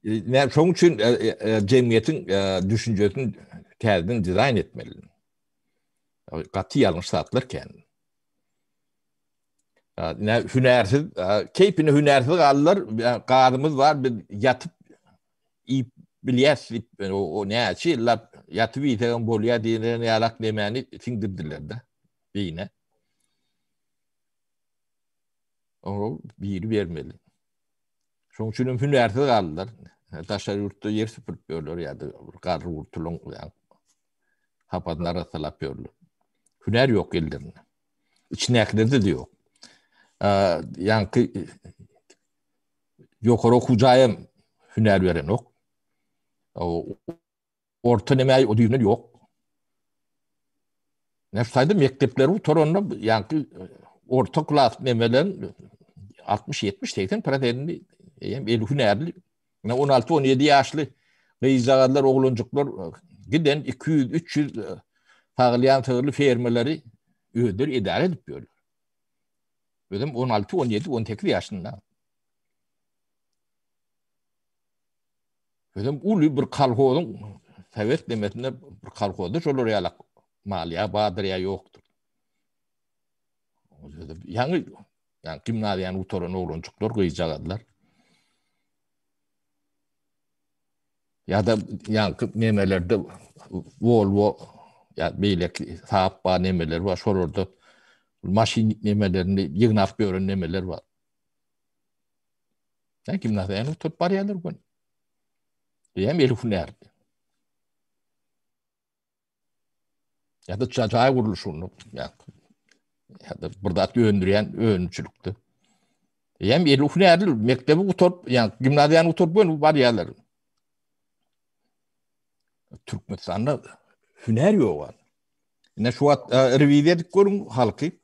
ne şoň üçin e, e, e, jemgyýetiň düşünjesini täzeden dizaýn etmeli. Gaty ýalňyş zatlar kän. Ne hünärsiz, keýpine hünärsiz galdylar. Gazymyz bar, biz ýatyp iýip bilýäs diýip, o näçe ýyllap ýatyp iýsegem bolýar diýen ýalak nemäni siňdirdiler-de beýne. O biri bermeli. Şoň üçin hem hünärsiz galdylar. Daşary ýurtda ýer süpürip ýörler ýa-da garry gurtulyň hapasyny arassalap ýörler. Hünär ýok ellerinde. Içindäkilerde de ýok. Ýaňky ýokary okuw jaýam hünär berenok. Orta neme o düýbünden ýok. Ne saýda mekdepleri gutaranda ýaňky orta klas nemelerin 60 70 80 prosentini hem el hünärli. Ne 16 17 ýaşly gyzjagazlar, oglanjyklar giden 200 300 sagylýan sygyrly fermeleri özleri edara edip ýörler. Özem 16, 17, 18 ýaşynda. Özem uly bir kolhozyň sowet demesinde bir kolhozda şolar ýaly mal ýa bardyr ýa ýokdur. Ýaňy ýa gimnaziýany gutaran oglanjyklar, gyzjagazlar. Ýa-da ýaňky nemelerde Volvo ýa beýleki Saab bar nemeler bar, şolarda maşyn nemelerini ýygnap ýören nemeler bar. Ýa gimnaziýany gutaryp barýarlar gün. Diýem eli hünärli. Ýa-da jaý gurluşygyny ýa-da bir zat öndürýän önümçilikde. Ýa-da eli hünärli mekdebi gutaryp, ýa gimnaziýany gutaryp göni barýarlar. Türkmenistanda hünär ýok. Ine şu wagt e, rewiziýa edip görüň halky.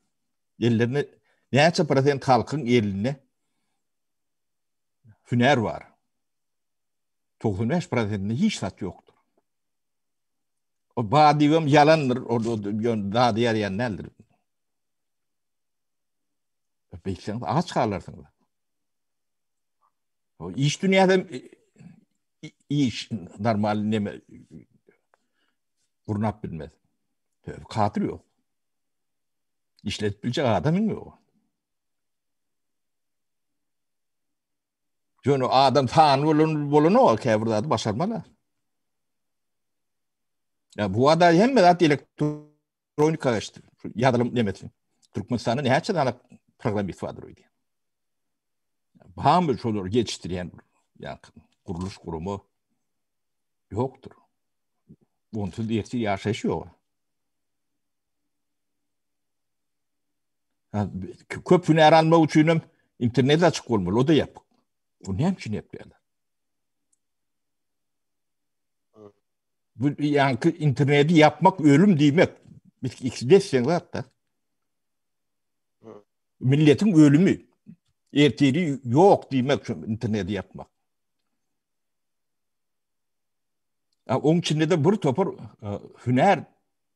Ellerine näçe prosent halkyň elinde hünär bar. 95 prosentinde hiç zat ýokdur. O bar diýibem ýalandyr, o ýön zady ýazýan däldir. Beýtseňiz aç galarsyňyz. O iş dünýäde iş normal neme gurnap bilmez. Kadyr ýok. İşletip biljek adamyň ýok. Ýöne adam sany bolan bolanok, käbir zady başarmaly. Ya bu ada hemme zat elektronika geçdi. Ýazylym nemesi. Türkmenistanda näçe dana programmist bardyr öýdýän. Bamy şolar geçdirýän ýa gurluş gurama ýokdur. Onsuz ertir ýaşaýyş ýok. Köp hünär almak üçin hem internet açyk bolmaly, o da ýapyk. Bu näme üçin ýapýarlar? Bu ýaňky interneti ýapmak ölüm diýmek. Biz ikisi desseň zatda. Milletiň ölümi. Ertiri ýok diýmek şu interneti ýapmak. Oň içinde de bir topar e, hünär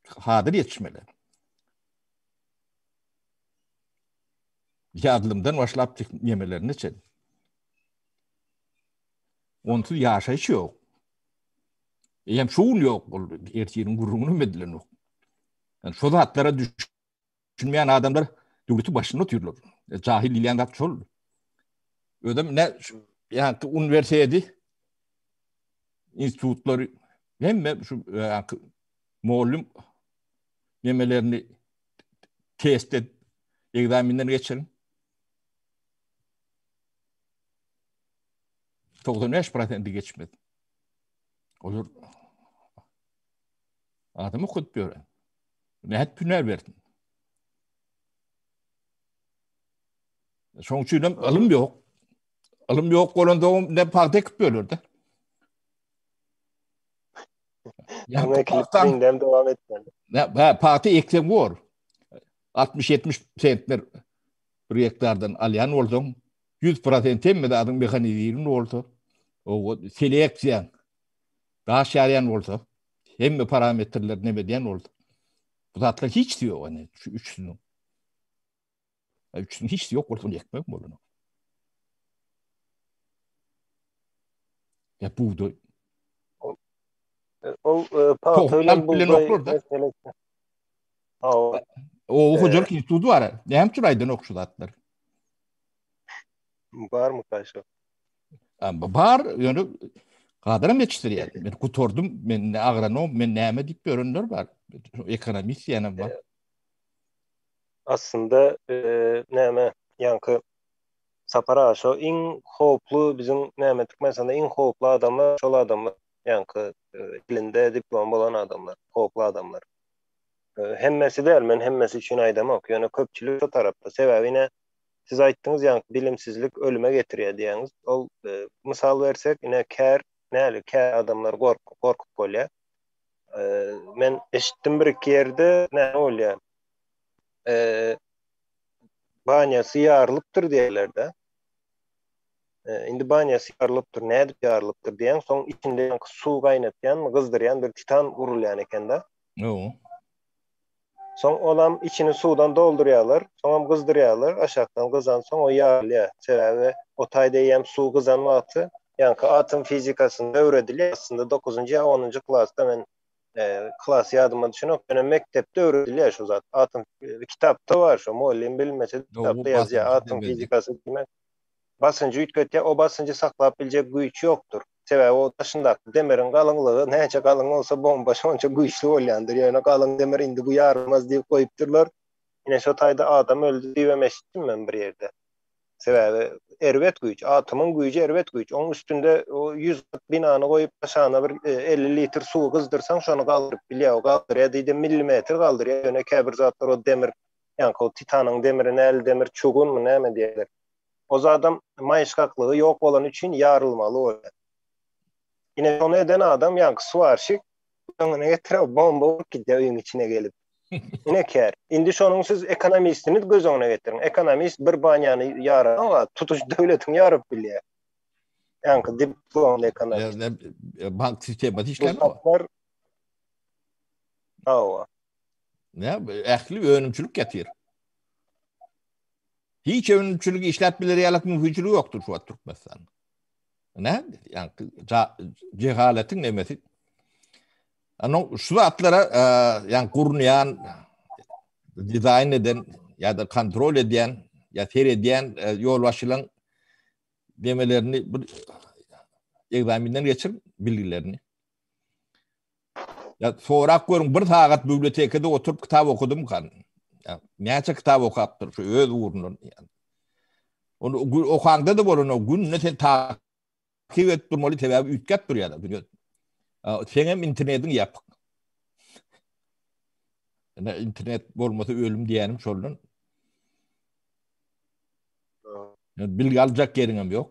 hadyr ýetişmeli. Ýazlymdan başlap nemelerine çen. Onsuz ýaşaýyş ýok. Eýem şu gün ýok, ol ertiriň gürrüňini hem edilenok. Yani şu zatlara düşünmeýän adamlar döwleti başynda otyrlar. E, jahil diýilýän zat şol. Özem ne ýa uniwersiteti institutlary hemme şu e, mugallym nemelerini test edip egzaminden geçirin. 95 prosenti geçmez. Olar adam okudyp ýören. Nähit hünär bersin. Şoň üçin hem ylym ýok. Ylym ýok bolan dogum ne pagta ekip böler-de. Ýa dowam etmeli. Ha, pagta ekseň bor. 60-70 sentner bir gektardan alýan bolsaň, 100% hemme zadyň mehanizirli bolsa, o seleksiýa daş ýarýan bolsa, hemme parametrler neme edýän bolsa, bu zatlar hiç ýok ene şu üçüsiniň. Üçüsiniň hiç ýok bolsa ekmek bolanok. Ya buğday. Ol e, pagta bilen buğday meselesi. O hojalyk instituty bar. Näme üçin aýdanok şu zatlar? Barmy kaşo? Bar, ýöne gadyram ýetişdirýär. Men gutardym, men agronom, men näme diýip ýörenler bar. Ekonomist diýenem bar. Aslynda e, näme, ýaňky Sapar aga şo iň howply biziň näme Türkmenistanda iň howply adamlar şol adamlar ýaňky e, elinde diplom bolan adamlar, howply adamlar. E, hemmesi däl, men hemmesi üçin aýdamok. Ýöne köpçülik şo tarapda. Sebäbi ine siz aýtdyňyz ýaňky bilimsizlik ölüme getirýär diýýäňiz. Ol e, mysal bersek ine kär näli kär adamlar gork gorkup bolýar. E, men eşitdim bir iki ýerde näme bolýar. E, banýasy ýarylypdyr diýerler-de. E, indi banýasy ýarylypdyr, nädip ýarylypdyr diýen, soň içinde suw gaýnatýan, gyzdyrýan bir titan gurulýan eken-de. Ýo. Soň olam içini suwdan doldurýarlar, soňam gyzdyrýarlar, aşakdan gyzan soň o ýarylýar. Sebäbi o taýda eýýäm suw gyzan wagty, ýaňky atom fizikasynda öwredilýär, aslynda dokuzynjy ýa onunjy klasda men. Klas ýadyma düşenok, ýöne mekdepde öwredilýär şu zat. Atom kitapda bar şo, mugallym bilmese kitapda ýazýar. Atom fizikasy diýmek. Basynjy üýtgetýär, o basynjy saklap biljek güýç ýokdur. Sebäbi o daşyndaky demiriň galyňlygy näçe galyň bolsa bomba şonça güýçli bolýandyr. Ýöne galyň demir indi bu ýarylmaz diýip goýupdyrlar. Ine şo taýda adam öldi diýibem eşitdim men bir ýerde. Sebäbi erbet güýç, atomyň güýji erbet güýç. Oň üstünde o 100 gat binany goýup aşagyna bir 50 litr suwy gyzdyrsaň şony galdyryp bilýär. O galdyrýar diýdim millimetr galdyrýar. Ýöne käbir zatlar o demir, ýaňky o titanyň demiri näli demir çugunmy näme diýerler. O zadam maýyşgaklygy ýok bolany üçin ýarylmaly bolýar. Ine şony eden adam ýaňky swarşik öňüne getirip bomba urup gidýär öýüň içine gelip. Ine kär. Indi şonuň siz ekonomistini göz öňüne getiriň. Ekonomist bir banýany ýaranok, tutuş döwletiň ýaryp bilýär. Ýaňky diplomly ekonomist. Bank sistemasy işlänok. Hawa. Ne, ähli önümçilik ýatyr. Hiç önümçilik işläp biler ýaly mümkinçiligi ýokdur şu wagt Türkmenistanda. Ne? Ýaňky jehaletiň nemesi. Ano şu zatlara e, ýa gurnaýan, dizaýn eden ýa-da kontrol edýän, ýa seredýän e, ýolbaşçylaryň demelerini bir egzaminden geçir bilgilerini. Ya sorap görüň bir sagat bibliotekada oturyp kitap okudym kan. Ya näçe kitap okapdyr şu öz ugrundan. Yani. Onu okaňda da bolan o gününe sen takip edip durmaly sebäbi üýtgäp durýar dünýä. Sen hem internetiň ýapyk. Ine internet bolmasa ölüm diýenim şoldan. Bilgi aljak ýeriň hem ýok.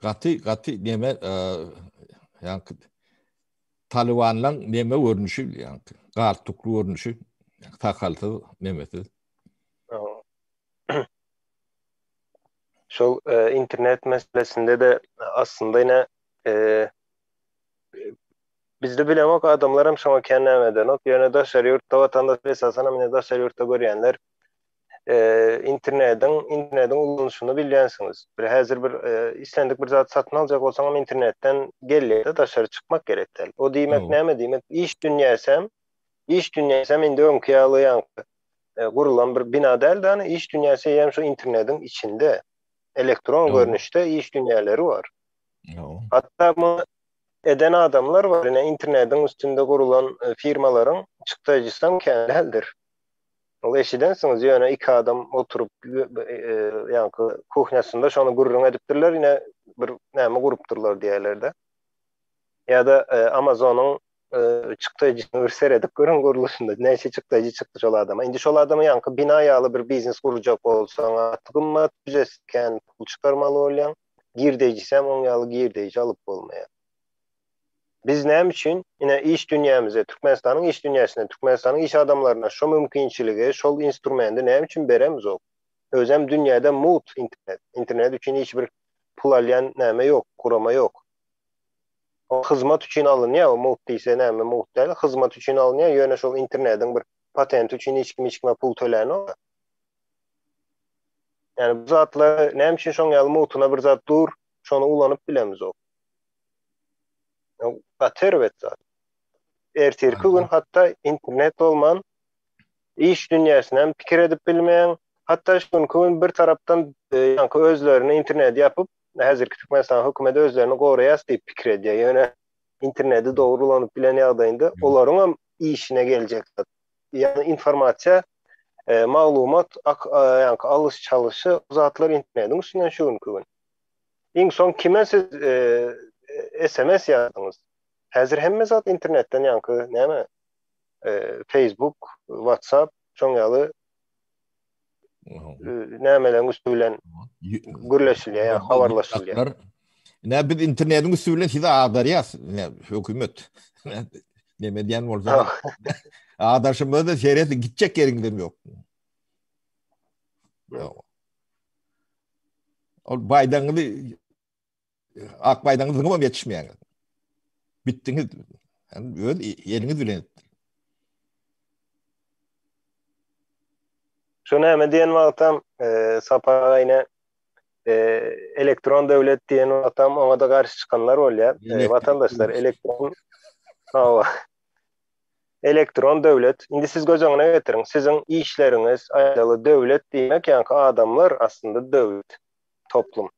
Gaty gaty neme ýaňky Talibanlaň neme görnüşi ýaňky galtukly görnüşi sakalsyz nemesiz. Şol internet meselesinde-de aslynda ine bizde bilemok adamlar hem şoňa kän näme edenok. Ýöne daşary ýurtda watandaş esasan hem ine daşary ýurtda görýänler internetiň internetiň ulanyşyny bilýänsiňiz. Bir häzir bir islendik bir zat satyn aljak bolsaň hem internetden gelýär-de daşary çykmak gerek däl. O diýmek näme diýmek? Iş dünýäsem, iş dünýäsem indi öňki ýaly ýaňky gurulan bir bina däl-de, hany iş dünýäsi eýýäm şu internetiň içinde elektron görnüşde iş dünýäleri bar. Hatda muny eden adamlar bar, ine internetiň üstünde gurulan firmalaryň çykdajysam kän däldir. Ol eşidensiňiz, ýöne iki adam oturyp, ýaňky kuhnýasynda şony gürrüň edipdirler, ine bir näme gurupdyrlar diýerler-de. Ýa-da Amazonyň çykdajysyny bir seredip görüň gurluşynda, näçe çykdajy çykdy şol adama. Indi şol adama ýaňky bina ýaly bir biznes gurjak bolsaň, gaty gymmat, büjesi kän pul çykarmaly bolýaň, girdejisem oň ýaly girdeji alyp bolmaýar. Biz näme üçin, ine, iş dünýämize, Türkmenistanyň iş dünýäsine, Türkmenistanyň iş adamlaryna şo mümkinçiligi, şol instrumendi näme üçin beremizok? Özem dünýäde mugt internet. Internet üçin hiç bir pul alýan näme ýok, gurama ýok. O hyzmat üçin alynýar, o mugt diýse näme mugt däl, hyzmat üçin alynýar, ýöne şol internetiň bir patenti üçin hiç kim hiç kime pul tölänok. Ýani bu zatlar näme üçin şoň ýaly mugtuna bir zat dur, şony ulanyp bilemizok. Gaty erbet zat. Ertirki gün hatda internet bolman iş dünýäsini hem pikir edip bilmeýän, hatda şu günki gün bir tarapdan e, ýaňky özlerini interneti ýapyp, häzirki Türkmenistan hökümeti özlerini goraýas diýip pikir edýär. Ýöne interneti dogry ulanyp bilen ýagdaýynda olaryň hem işine geljek zat. Ýagny informasiýa, e, maglumat, ak, e, ýaňky alyş-çalyşy zatlar internetiň üstünden şu günki gün. Iň soň kime siz SMS ýazdyňyz? Häzir hemme zat internetden ýaňky näme? Facebook, WhatsApp, şoň ýaly nämeleriň üsti bilen gürleşilýär, ýa habarlaşylýar. Ne biz internetiň üsti bilen sizi agdarýas, ne hökümet. Neme diýen bolsa. Agdarşymyzda seret gitjek ýeriňizem ýok. Ýok. Ol baýdagyňyzy ak baýdagyňyzy zyňybam ýetişmeýäňiz. Bitdiňiz. Yani öz eliňiz bilen etdi. Şu näme diýen wagtam e, Sapar aga ine Elektron döwlet diýen wagtam oňa-da garşy çykanlar bolýar. Watandaşlar elektron hawa. Elektron döwlet. Indi siz göz öňüne getiriň, siziň işleriňiz, aýdaly döwlet diýmek, ýaňky adamlar aslynda döwlet, toplum.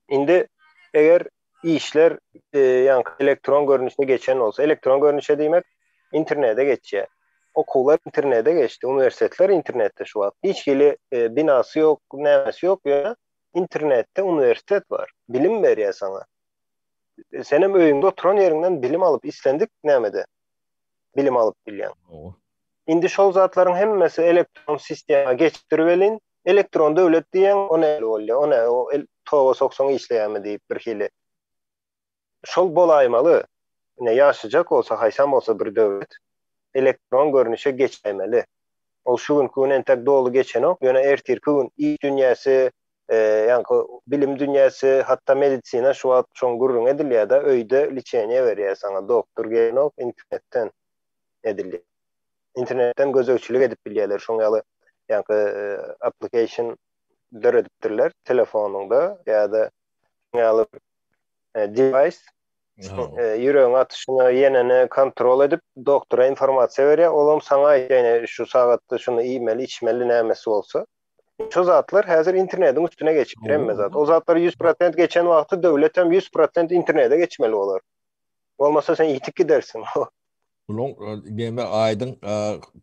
Indi eger işler ýaňky elektron görnüşe geçen bolsa, elektron görnüşe diýmek internete geçýär. Okuwlar internete geçdi, uniwersitetler internetde şu wagt. Hiç hili binasy ýok, nämesi ýok, ýöne internetde uniwersitet bar. Bilim berýär saňa. Senem öýüňde oturan ýeriňden bilim alyp islendik nämede bilim alyp bilýäň. Indi şol zatlaryň hemmesi elektron sistema geçipdir welin, elektron döwlet diýýäň, o nähili bolýar, o nä, o toga soksaň işleýärmi diýip birhili. Şol bolaýmaly. Ine ýaşajak bolsa haýsam bolsa bir döwlet elektron görnüşe geçäýmeli. Ol şu günki gün entek doly geçenok, ýöne ertirki gün iş dünýäsi, ýaňky bilim dünýäsi, hatda medisina şu wagt şoň gürrüňi edilýär-de, öýde liçeniýe berýär saňa, doktor gelenok, internetden edilýär. Internetden gözegçilik edip bilýärler, şoň ýaly ýaňky application döredipdirler telefonyňda ýa-da şoň ýaly device ýüregiň atyşyny ýenini kontrol edip doktora informasiýa berýär, olam saňa aýdýar ine şu sagatda şuny iýmeli, içmeli nämesi bolsa. Şu zatlar häzir internetiň üstüne geçipdir hemme zat. O zatlar 100% geçen wagty döwlet hem 100% internete geçmeli bolar. Bolmasa sen ýitip gidersiň. Buluň neme aýdyň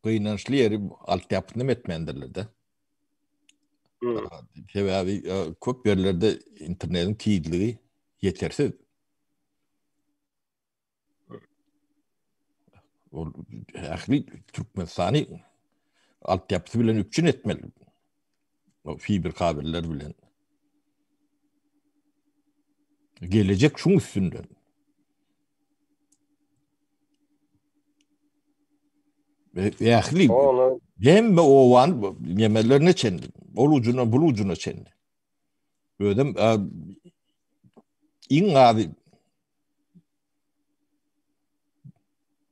gynançly ýeri altyapyny hem etmändirler-de. Sebäbi köp ýerlerde internetiň tizligi ýetersiz. Ol ähli Türkmenistany altyapysy bilen üpjün etmeli. O fiber kabeller bilen. Gelecek şuň üstünden. Ähli hemme owan nemelerine çenli, ol ucuna, bul ucuna çenli. Özüm iň azy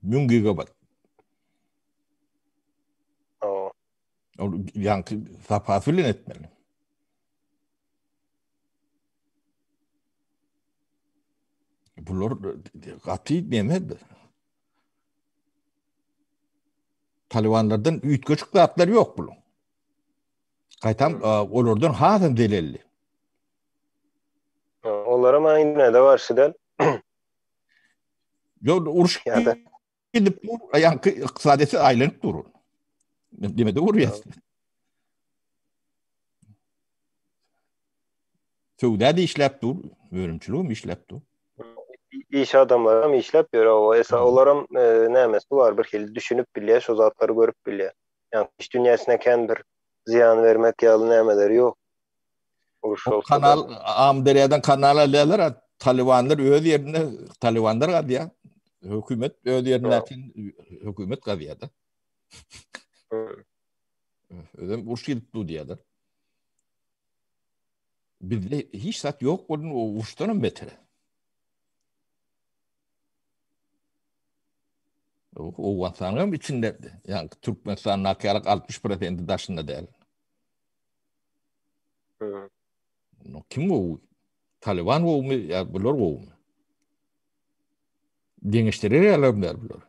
1000 gigabayt. Ol ýaňky zapasy bilen etmeli. Bular gaty neme Talibanlardan üýtgeşik zatlar ýok buluň. Gaýtam olardan hasam zelelli. Olara maňa internete garşy däl. Ýok, uruş gidip dur, ýaňky ykdysadyýeti aýlanyp dur. Demede urýar. Söwda da işläp dur, önümçilik hem işläp dur. Iş adamlary hem işläp ýör, o esa olaram e, nämesi bar bir hili düşünip bilýär, şo zatlary görüp bilýär. Ýa iş dünýäsine kän bir zyýan bermek ýaly nämeleri ýok. Uruş bolsa. Kanal Amderýadan kanal alýarlar, Talibanlar öz ýerinde Talibanlar gazýar. Hökümet öz ýerinde hökümet gazýar da. Özem uruş gidip dur diýýärler. Bizde hiç zat ýok bolun, o uruşdan hem beter. Owganystanyň hem içinde, ýa Türkmenistandaky ýaly 60% daşynda däl. No, kim gowy? Taliban gowumy ýa bular gowumy? Deňeşdirer ýaly däl bular.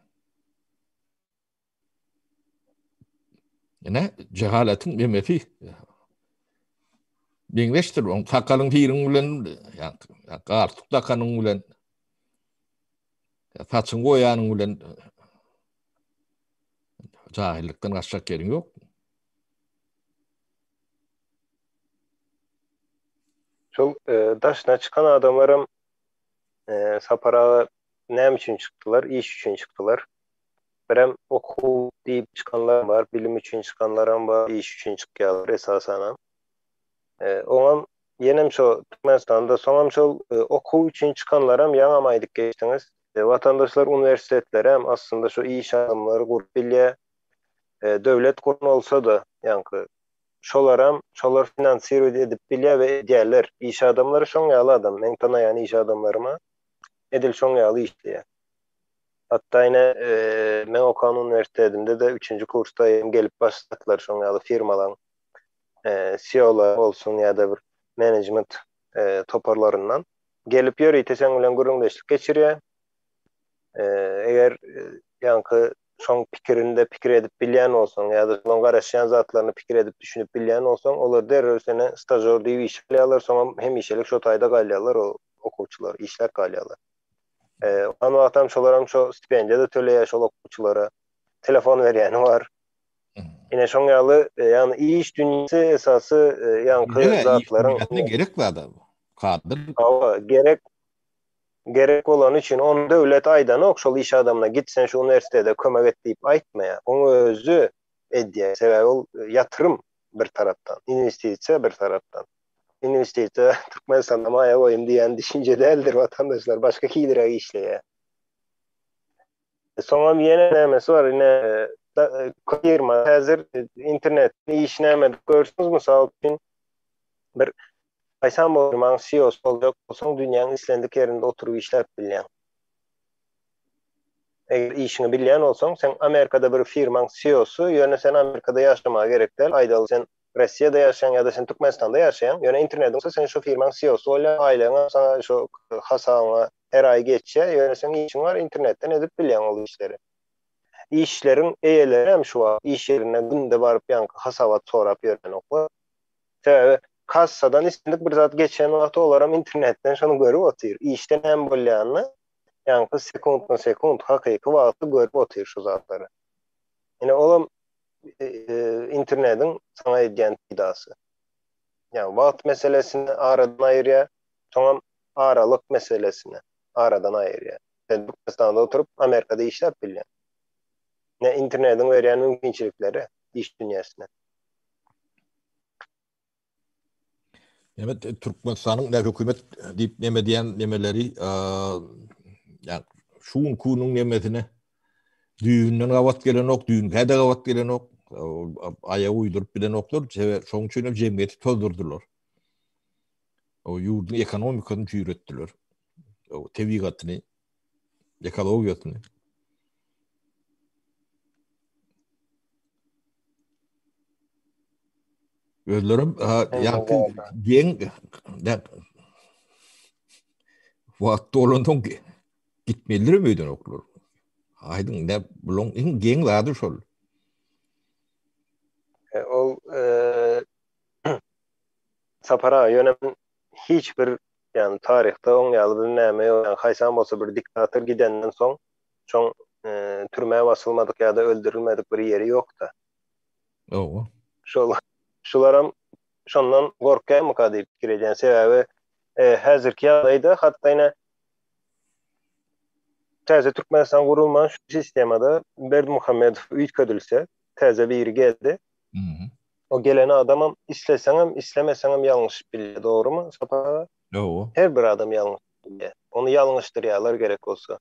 Ine, cehaletiň emesi. Deňleşdir, oň sakalyň piriň bilen, ýa galstuk dakanyň bilen, saçyň goýanyň bilen jahillikden gaçjak ýeriň ýok. Şol e, daşyna çykan adamlaram e, Sapar aga näme üçin çykdylar? Iş üçin çykdylar. Birem okuw diýip çykanlar bar, bilim üçin çykanlaram bar, iş üçin çykýarlar esasanam. E, oňam ýenem şo Türkmenistanda soňam şol e, okuw üçin çykanlaram ýaňam aýdyp geçdiňiz. E, watandaşlar uniwersitetlerem aslynda şo iş adamlary gurup bilýär. E, döwlet guran bolsa-da, ýaňky şolaram şolar finansirowat edip bilýär we edýärler. Iş adamlary şoň ýaly adam. Meň tanaýan iş adamlaryma edil şoň ýaly işleýär. Hatda ine meň okan uniwersitetimde-de üçünji kursda hem gelip başladylar şoň ýaly firmalaň CEO-lary bolsun ýa-da bir. Menejment toparlaryndan gelip ýörite seň bilen gürrüňdeşlik geçirýär. Eger ýaňky şoň pikirinde pikir edip bilýän bolsaň ýa-da şolaň garaşýan zatlaryny pikir edip düşünip bilýän bolsaň, olar derrew seni stažor diýip işe alýarlar, soňam hemişelik şo taýda galýarlar o okuwçylar, işläp galýarlar. Okan wagtam şolaram şo stipendiýa-da töleýär şol okuwçylara. Telefon berýäni bar. Ine şoň ýaly, ýagny iş dünýäsi esasy ýaňky zatlaryň gerek zat kadr. Hawa, gerek gerek bolany üçin ony döwlet aýdanok şol iş adamyna git sen şu uniwersitete kömek et diýip aýtmaýar. Oň özi edýär. Sebäbi ol ýatyrym bir tarapdan, inwestisiýa bir tarapdan. Inwestisiýa Türkmenistanda maýa goýum diýen düşünje däldir watandaşlar, başga hiliräk işleýär. Soňam ýene nämesi bar, ine firma häzir internet iş näme edip görsüňiz, mysal üçin bir haýsam firmaň CEO-sy boljak bolsaň dünýäň islendik ýerinde oturyp işläp bilýäň. Eger işiňi bilýän bolsaň, sen Amerikada bir firmaň CEO-sy, ýöne sen Amerikada ýaşamaga gerek däl, aýdaly sen Rossiýada ýaşaýaň ýa-da sen Türkmenistanda ýaşaýaň, ýöne internetiň bolsa sen şo firmaň CEO-sy bolýaň, aýlygyňam saňa şo hasabyňa her aý geçýär, ýöne seň işiň bar, internetden edip bilýäň ol işleri. Işleriň eýeleri hem şu wagt iş ýerine günde baryp ýaňky hasabat sorap ýörenoklar. Sebäbi kassadan islendik bir zat geçen wagty olaram internetden şony görüp otyr. Işde näme bolýanyny ýaňky sekuntma-sekunt hakyky wagty görüp otyr şu zatlary. Ine olam internetiň saňa edýän peýdasy. Ýagny wagt meselesini aradan aýyrýar, soňam aralyk meselesini aradan aýyrýar. Sen Türkmenistanda oturyp Amerikada işläp bilýäň. Ne internetiň berýän mümkinçilikleri iş dünýäsine. Evet, Türkmenistanyň ne hökümet diýip neme diýen nemeleri, ýa şu günki nemesine düýbünden gabat gelenok, düýnkä de gabat gelenok, aýak uýduryp bilenoklar, şonuň üçin hem jemgyýeti tozdurdylar. O ýurduň ekonomikasyny çüýretdiler. O tebigatyny, ekologiýasyny. Özlerim ýaňky geň wagt dolansoň gitmelidir öýden oklar. Aýdyň, ne bulaň iň geň zady şol. E, ol e, Sapar aga ýöne hiç bir ýagny taryhda oň ýaly bir näme ýok ýagny haýsam bolsa bir diktator gidenden soň şoň türmä basylmadyk ýa-da öldürilmedik bir ýeri ýokda. Hawa. Şol şularam şondan gorkýarmyka diýip pikir edýän. Sebäbi häzirki ýagdaýda hatda ine täze Türkmenistan gurulman şu sistemada Berdimuhamedow üýtgedilse, täze biri geldi. O gelen adamam isleseňem, islemeseňem ýalňyşyp bilýär, dogrumy Sapar aga? Dogry. Her bir adam ýalňyşyp bilýär. Ony ýalňyşdyrýarlar gerek bolsa.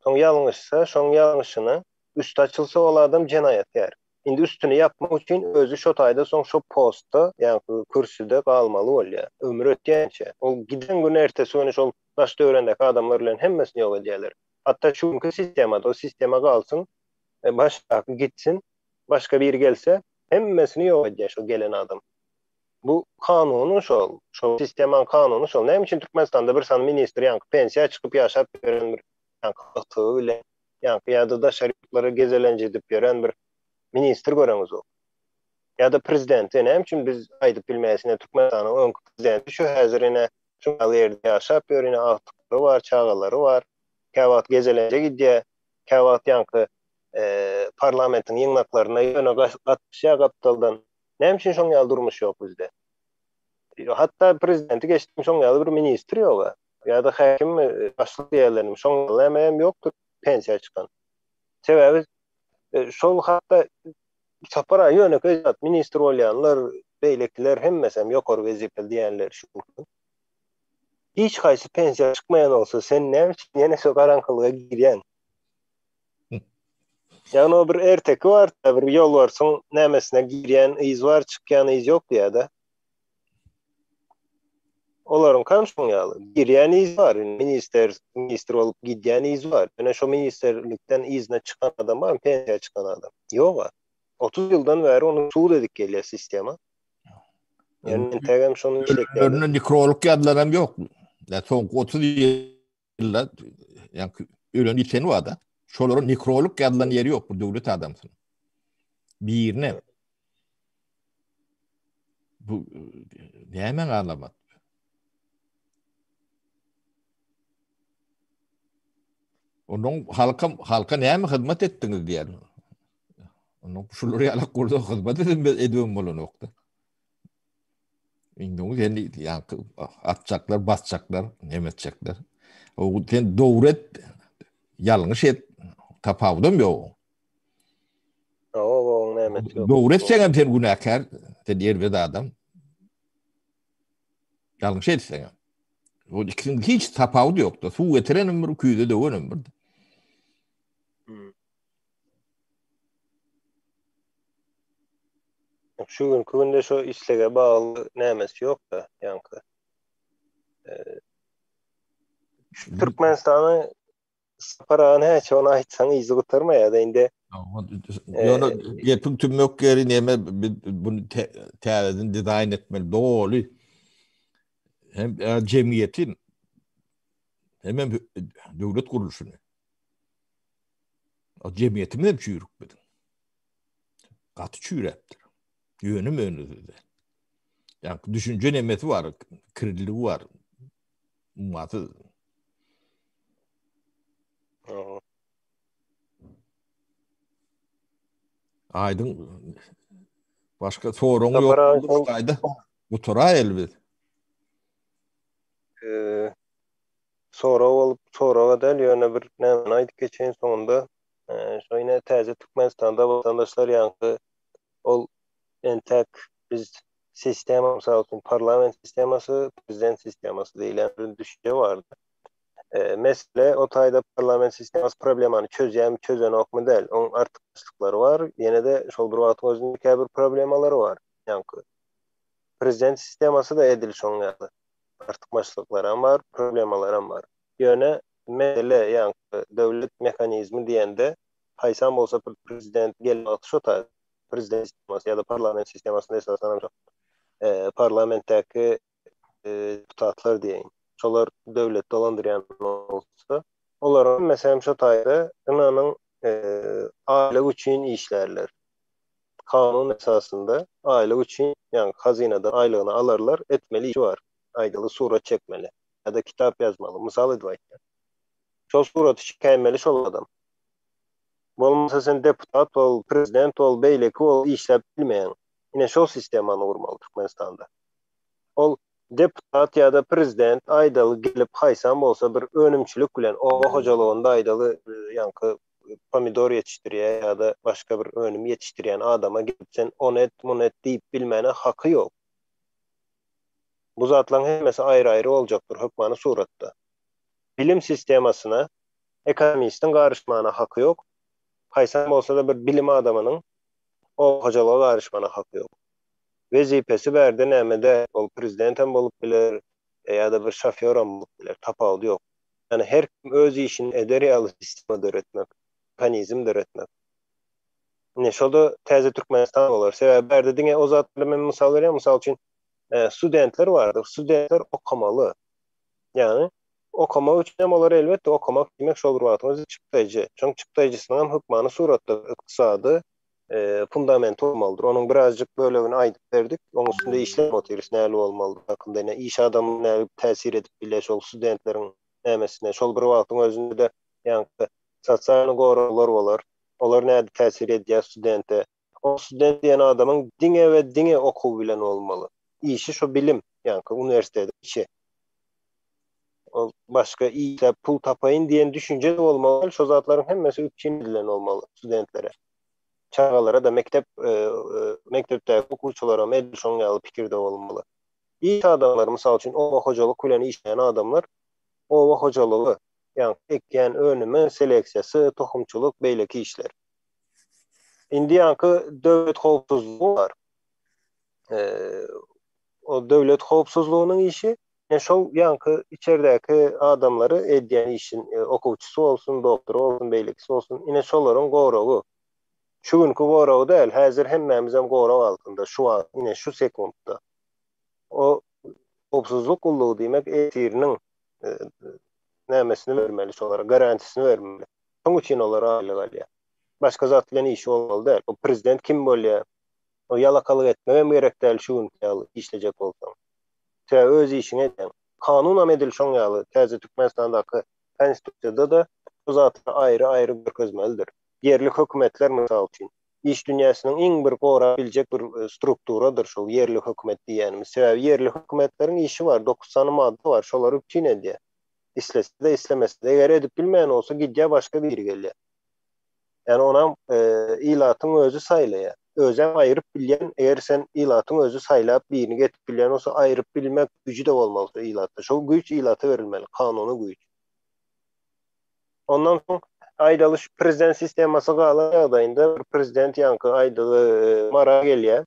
Soň ýalňyşsa, şoň ýalňyşyny üsti açylsa ol adam jenaýatkär. Indi üstüni ýapmak üçin özi şo taýda soň şo postda, ýaňky kürsüde galmaly bolýar. Ömri ötýänçä. Ol giden gün ertesi güni şol daş-töweregindäki adamlar bilen hemmesini ýok edýärler. Hatda şu günki sistemada o sistema galsyn, başdaky gitsin, başga biri gelse, Hemmesini ýok edýär şol gelen adam. Bu kanuny şol, şol sistemaň kanuny şol. Näme üçin Türkmenistanda bir sany ministr ýaňky pensiýa çykyp ýaşap ýören bir ýaňky agtygy bilen ýaňky ýa-da daşary ýurtlara gezelenç edip ýören bir ministr göreňizok. Ýa-da prezidenti näme üçin biz aýdyp bilmeýäs ine Türkmenistanyň öňki prezidenti şu häzir ine şu ýaly ýerde ýaşap ýör ine agtyklary bar, çagalary bar. Käwagt gezelenje gidýär, käwagt ýaňky parlamentiň ýygnaklaryna ýöne gatnaşýar gapdaldan. Näme üçin şoň ýaly durmuş ýok bizde? Hatda prezidenti geçdim şoň ýaly bir ministr ýok-a. Ýa-da häkim, başlyk diýerlermi, şoň ýaly näme hem ýokdur pensiýa çykan. Sebäbi şol hatda Sapar aga ýönekeý zat, ministr bolýanlar, beýlekiler hemmesem ýokary wezipeli diýenler şu gün. Hiç haýsy pensiýa çykmaýan bolsa, sen näme üçin ýene şo garaňkylyga girýäň? Ýagny o bir erteki bar, bir ýolbarsyň nämesine girýän yz bar, çykýan yz ýok diýýär-de. Olaryňkam şoň ýaly. Girýän yz bar, ministr, ministr bolup gidýän yz bar. Ýöne şo ministrlikden yzyna çykan adam barmy, pensiýa çykan adam? Ýog-a. 30 ýyldan bäri ony sud edip gelýär sistema. Ýöne entegem şony işletýärler. Ölenlerine nekrolog ýazylan hem ýok. Ýa soňky 30 ýylda ýa ölen ýiten bar-da. Şolara nekrolog ýazylan ýeri ýok bu döwlet adamsynyň. Birine. Bu näme alamat? Onuň halka halka näme hyzmat etdiňiz diýen. Onuň şular ýalak bolsa hyzmat edip edibem bolanokdy. Indi sen ýaňky atjaklar, basjaklar, näme etjekler. O sen dogry et, ýalňyş et, tapawudam ýok. Ow, oň näme ýok. Dogry etseň hem sen günäkär, sen erbet adam. Ýalňyş etseň hem. O ikisiniň hiç tapawudy ýokdy. Suw getirenem bir, küýze döwenem bir. Hmm. Şu günki günde şu islege bagly nämesi ýok-da, ýaňky. Şu Türkmenistany Sapar aga näçe ony aýtsaň yzy gutarmaýar-da indi. Ýöne gepiň tümmek ýeri näme biz bunu täzeden dizaýn etmeli doly. Hem jemgyýeti hem hem döwlet gurluşyny. O jemgyýetimiz hem çüýrük biziň. Gaty çüýräpdir. Ýöne möne sözde. Ýa düşünje nemesi bar, kirligi bar. Ummasyz. Aýdyň başga soraň ýok. Aýda. Gutaraýaly biz. Eee sorag bolup soraga däl ýöne bir näme aýdyp geçeýin soňunda. Şo ine täze Türkmenistanda watandaşlar ýaňky ol entäk biz sistema mysal üçin parlament sistemasy, prezident sistemasy diýlen bir düşünje bardy. Mesele o taýda parlament sistemasy problemany çözýärmi, çözenokmy däl. Oň artykmaçlyklary bar, ýene-de şol bir wagtyň özünde käbir problemalary bar. Ýaňky prezident sistemasy-da edil şoň ýaly. Artykmaçlyklaram bar, problemalaram bar. Ýöne mesele ýaňky döwlet mehanizmi diýende haýsam bolsa bir prezident gelen wagty şo taýda prezident sistemasy ýa-da parlament sistemasynda esasanam şo parlamentdäki deputatlar diýeýin, şolar döwlet dolandyrýan bolsa, olaryň hemmesi hem şo taýda ynanyň aýlyk üçin işlärler. Kanun esasynda aýlyk üçin, ýagny hazynadan aýlygyny alarlar, etmeli işi bar. Aýdaly surat çekmeli ýa-da kitap ýazmaly, mysal edip aýtýan. Şol suraty çekäýmeli şol adam. Bolmasa sen deputat bol, prezident bol, beýleki bol işläp bilmeýäň. Ine şol sistemany gurmaly Türkmenistanda. Ol deputat ýa-da prezident aýdaly gelip haýsam bolsa bir önümçilik bilen oba hojalygynda aýdaly ýaňky pomidor ýetişdirýär ýa-da başga bir önüm ýetişdirýän adama gelip sen ony et, muny et diýip bilmäne haky ýok. Bu zatlaryň hemmesi aýry-aýry boljakdyr hökmany suratda. Bilim sistemasyna ekonomistiň garyşmana haky ýok. Haýsam bolsa-da bir bilim adamynyň oba hojalyga garyşmana haky ýok. Wezipesi bärde näme däl, ol prezidentem bolup biler ýa-da bir şofýoram bolup biler, tapawudy ýok. Ýagny her kim öz işini eder ýaly sistema döretmek, mehanizm döretmek. Ine şo-da täze Türkmenistan bolar. Sebäbi bärde diňe o zat bilen men mysal berýän, mysal üçin, studentler bardyr. Studentler okamaly. Ýagny okamak üçin hem olar elbetde okamak diýmek şol bir wagtyň özünde çykdaýjy. Şoň çykdaýjysynyň hem hökmany suratda ykdysady fundamenti bolmalydyr. Onuň birazjyk bölegini aýdyp berdik. Onuň üstünde işläp otyrys nähili bolmalydygy hakynda. Ine iş adamy nähili täsir edip bilýär şol studentleriň nämesine. Şol bir wagtyň özünde-de ýaňky sosialny goraglar bolar. Olar nädip täsir edýär studente. Ol student diýen adamyň diňe we diňe okuw bilen bolmaly. Işi şo bilim, ýaňky uniwersitetiň içi. Ol başga işläp pul tapaýyn diýen düşünje-de bolmaly däl, şo zatlaryň hemmesi üpjün edilen bolmaly studentlere. Çagalara-da mekdep mekdepdäki okuwçylaram edil şoň ýaly pikirde bolmaly. Iş adamlary, mysal üçin, oba hojalyk bilen işleýän adamlar oba hojalygy, ýaňky ekýän önümi, seleksiýasy, tohumçylyk, beýleki işler. Indi ýaňky döwlet howpsuzlygy bar. O döwlet howpsuzlygynyň işi ine şol ýaňky içerdäki adamlary edýän işin okuwçysy bolsun, doktory bolsun, beýlekisi bolsun, ine şolaryň goragy. Şu günki goragy däl, häzir hemmämizem gorag altynda şu wagt, ine şu sekuntda. O howpsuzlyk gullugy diýmek ertiriniň nämesini bermeli şolara, garantiýasyny bermeli. Şonuň üçin olar aýlyk alýar. Başga zat bilen işi bolmaly däl. O prezident kim bolýar? O ýalakalyk etmegem gerek däl şu günki ýaly işlejek bolsaň. Sebäbi öz işiňi edýäň. Kanunam edil şoň ýaly täze Türkmenistandaky konstitusiýada-da bu zatlary aýry-aýry görkezmelidir. Ýerli hökümetler mysal üçin. Iş dünýäsiniň iň bir gorap biljek bir strukturadyr şol ýerli hökümet diýýänimiz. Sebäbi ýerli hökümetleriň işi bar, dokuz sany madda bar, şolary üpjün edýär. Islese-de, islemese-de. Eger edip bilmeýän bolsa gidýär başga biri gelýär. Ýagny onam ilatyň özi saýlaýar. Özem aýryp bilýän, eger sen ilatyň özi saýlap birini getirip bilýän bolsa aýryp bilmek güýji-de bolmaly şo ilatda. Şol güýç ilata berilmeli, kanuny güýç. Ondan soň aýdaly şu prezident sistemasy galan ýagdaýynda bir prezident ýaňky aýdygy Mara gelýär.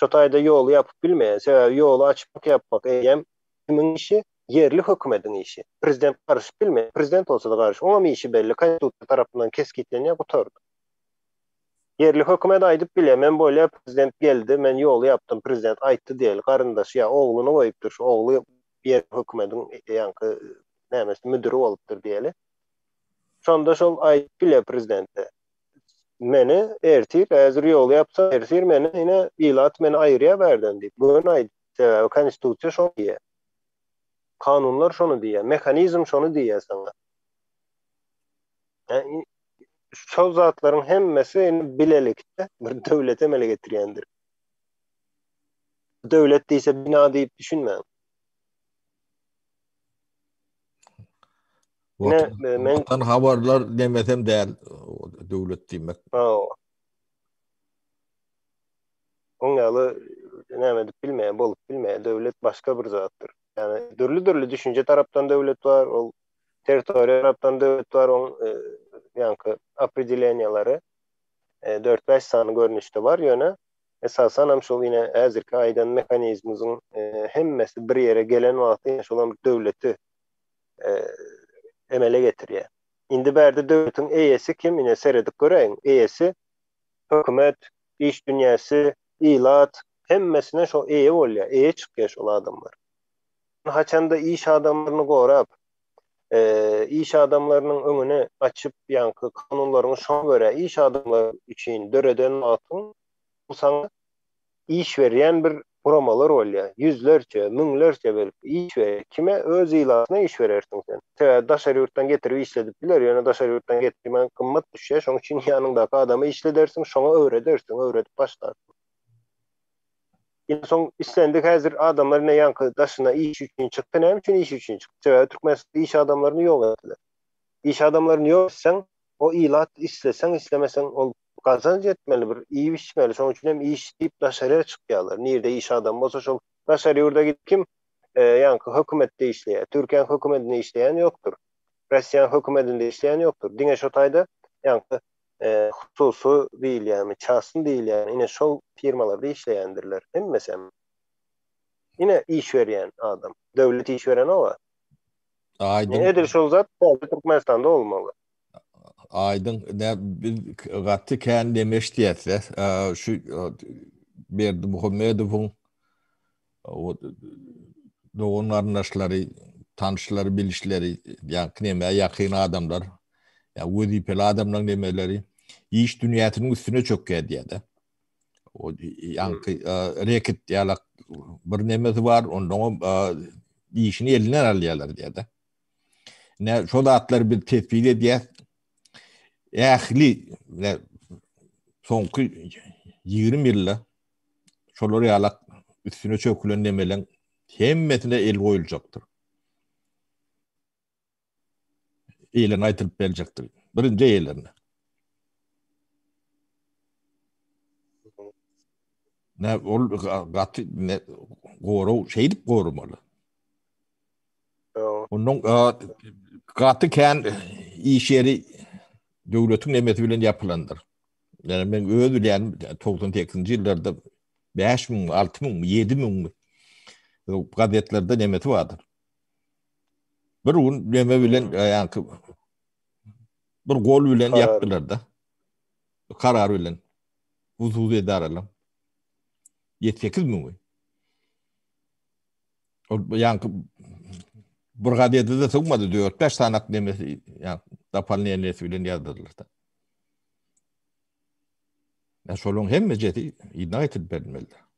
Şo taýda ýoly ýapyp bilmeýär. Sebäbi ýoly açmak ýapmak eýýäm kimiň işi? Ýerli hökümediň işi. Prezident garyşyp bilmeýär. Prezident bolsa-da garyşyp, oňam işi belli, konstitusiýa tarapyndan kesgitlenýär, gutardy. Ýerli hökümet aýdyp bilýär, men bolýa prezident geldi, men ýoly ýapdym, prezident aýtdy diýeli, garyndaşy ýa ogluny goýupdyr, şu ogly ýerli hökümediň ýaňky nämesi müdüri bolupdyr diýeli. Şonda şol aýdyp bilýär prezidente. Meni ertir häzir ýoly ýapsa, ertir meni ine ilat meni aýyrýar bärden diýip, göni aýdyp, sebäbi konstitusiýa şony diýýär. Kanunlar şony diýýär, mehanizm şony diýýär saňa. Ýani şol zatlaryň hemmesi indi bilelikde bir döwleti emele getirýändir. Döwlet diýse bina diýip düşünmäň. Ine, men Watan habarlar demesem däl döwlet diýmek. Hawa. Oň ýaly näme edip bilmeýär, bolup bilmeýär. Döwlet başga bir zatdyr. Ýagny dürli-dürli düşünje tarapdan döwlet bar, ol territoriýa tarapdan döwlet bar, oň ýaňky opredeleniýalary dört-bäş sany görnüşde bar, ýöne esasanam şol ine häzirki aýdan mehanizmiziň hemmesi bir ýere gelen wagty ine şolam döwleti emele getirýär. Indi bärde döwletiň eýesi kim ine seredip göräýiň, eýesi hökümet, iş dünýäsi, ilat hemmesine şo eýe bolýar, eýe çykýar şol adamlar. Haçanda iş adamlaryny gorap, iş adamlarynyň öňüni açyp, ýaňky kanunlaryňy şoňa görä iş adamlary üçin döreden wagtyň bu saňa iş berýän bir guramalar bolýar. Ýüzlerçe, müňlerçe belki iş berýär. Kime? Öz ilatyna iş berersiň sen. Sebäbi daşary ýurtdan getirip işledip biler, ýöne daşary ýurtdan getirmek gymmat düşýär. Şonuň üçin ýanyňdaky adamy işledersiň, şoňa öwredersiň, öwredip başlarsyň. Ine soň islendik häzir adamlar ine ýaňky daşyna iş üçin çykdy. Näme üçin iş üçin çykdy? Sebäbi Türkmenistanda iş adamlaryny ýok etdiler. Iş adamlaryny ýok etseň, o ilat isleseň islemeseň ol gazanç etmeli bir iýip içmeli. Şonuň üçin hem iş diýip daşaryya çykýarlar. Nirde iş adamy bolsa şol daşary ýurda gidip kim ýaňky hökümetde işleýär. Türkiýäň hökümetinde işleýän ýokdur. Russiýanyň hökümetinde işleýän ýokdur. Diňe şo taýda ýaňky hususy diýilýärmi, çasny diýilýärmi, ine şol firmalarda işleýändirler hemmesem. Ine iş berýän adam. Döwlet iş berenok-a. Aýdyň. Edil şol zat täze Türkmenistanda bolmaly. Aýdyň, ne biz gaty kän demeş diýäs-de, şu Berdimuhamedowyň o dogan garyndaşlary, tanyşlary, bilişleri, ýa neme ýakyn adamlar, ýa wezipeli adamlaryň nemeleri iş dünýäsiniň üstüne çökýär diýýär-de. O ýaňky reket ýalak bir nemesi bar, ondan işini elinden alýarlar diýýär-de. Ne şo zatlary biz tespit edýäs. Ähli ne soňky 20 ýylda şolar ýalak üstüne çökülen nemeleň hemmesine el goýuljakdyr. Eýlerine aýtylyp berjekdir. Birinji eýlerine. Ne ol gaty ne gorag şeýdip goramaly. Ondan gaty kän iş ýeri döwletiň nemesi bilen ýapylandyr. Ýani men öz bilýänim 98-nji ýyllarda 5000, 6000, 7000 gazetlerde nemesi bardyr. Bir gün neme bilen ýa bir gol bilen ýapdylar da. Karar bilen. Hususy edaralar. 7-8 müňi. Ol ýaňky bir gazetede sygmady, 4-5 sanak nemesi, ýa dopolneniýesi bilen ýazdyrdylar. Ýa şolaryň hemmejesi yzyna gaýtaryp berilmelidir.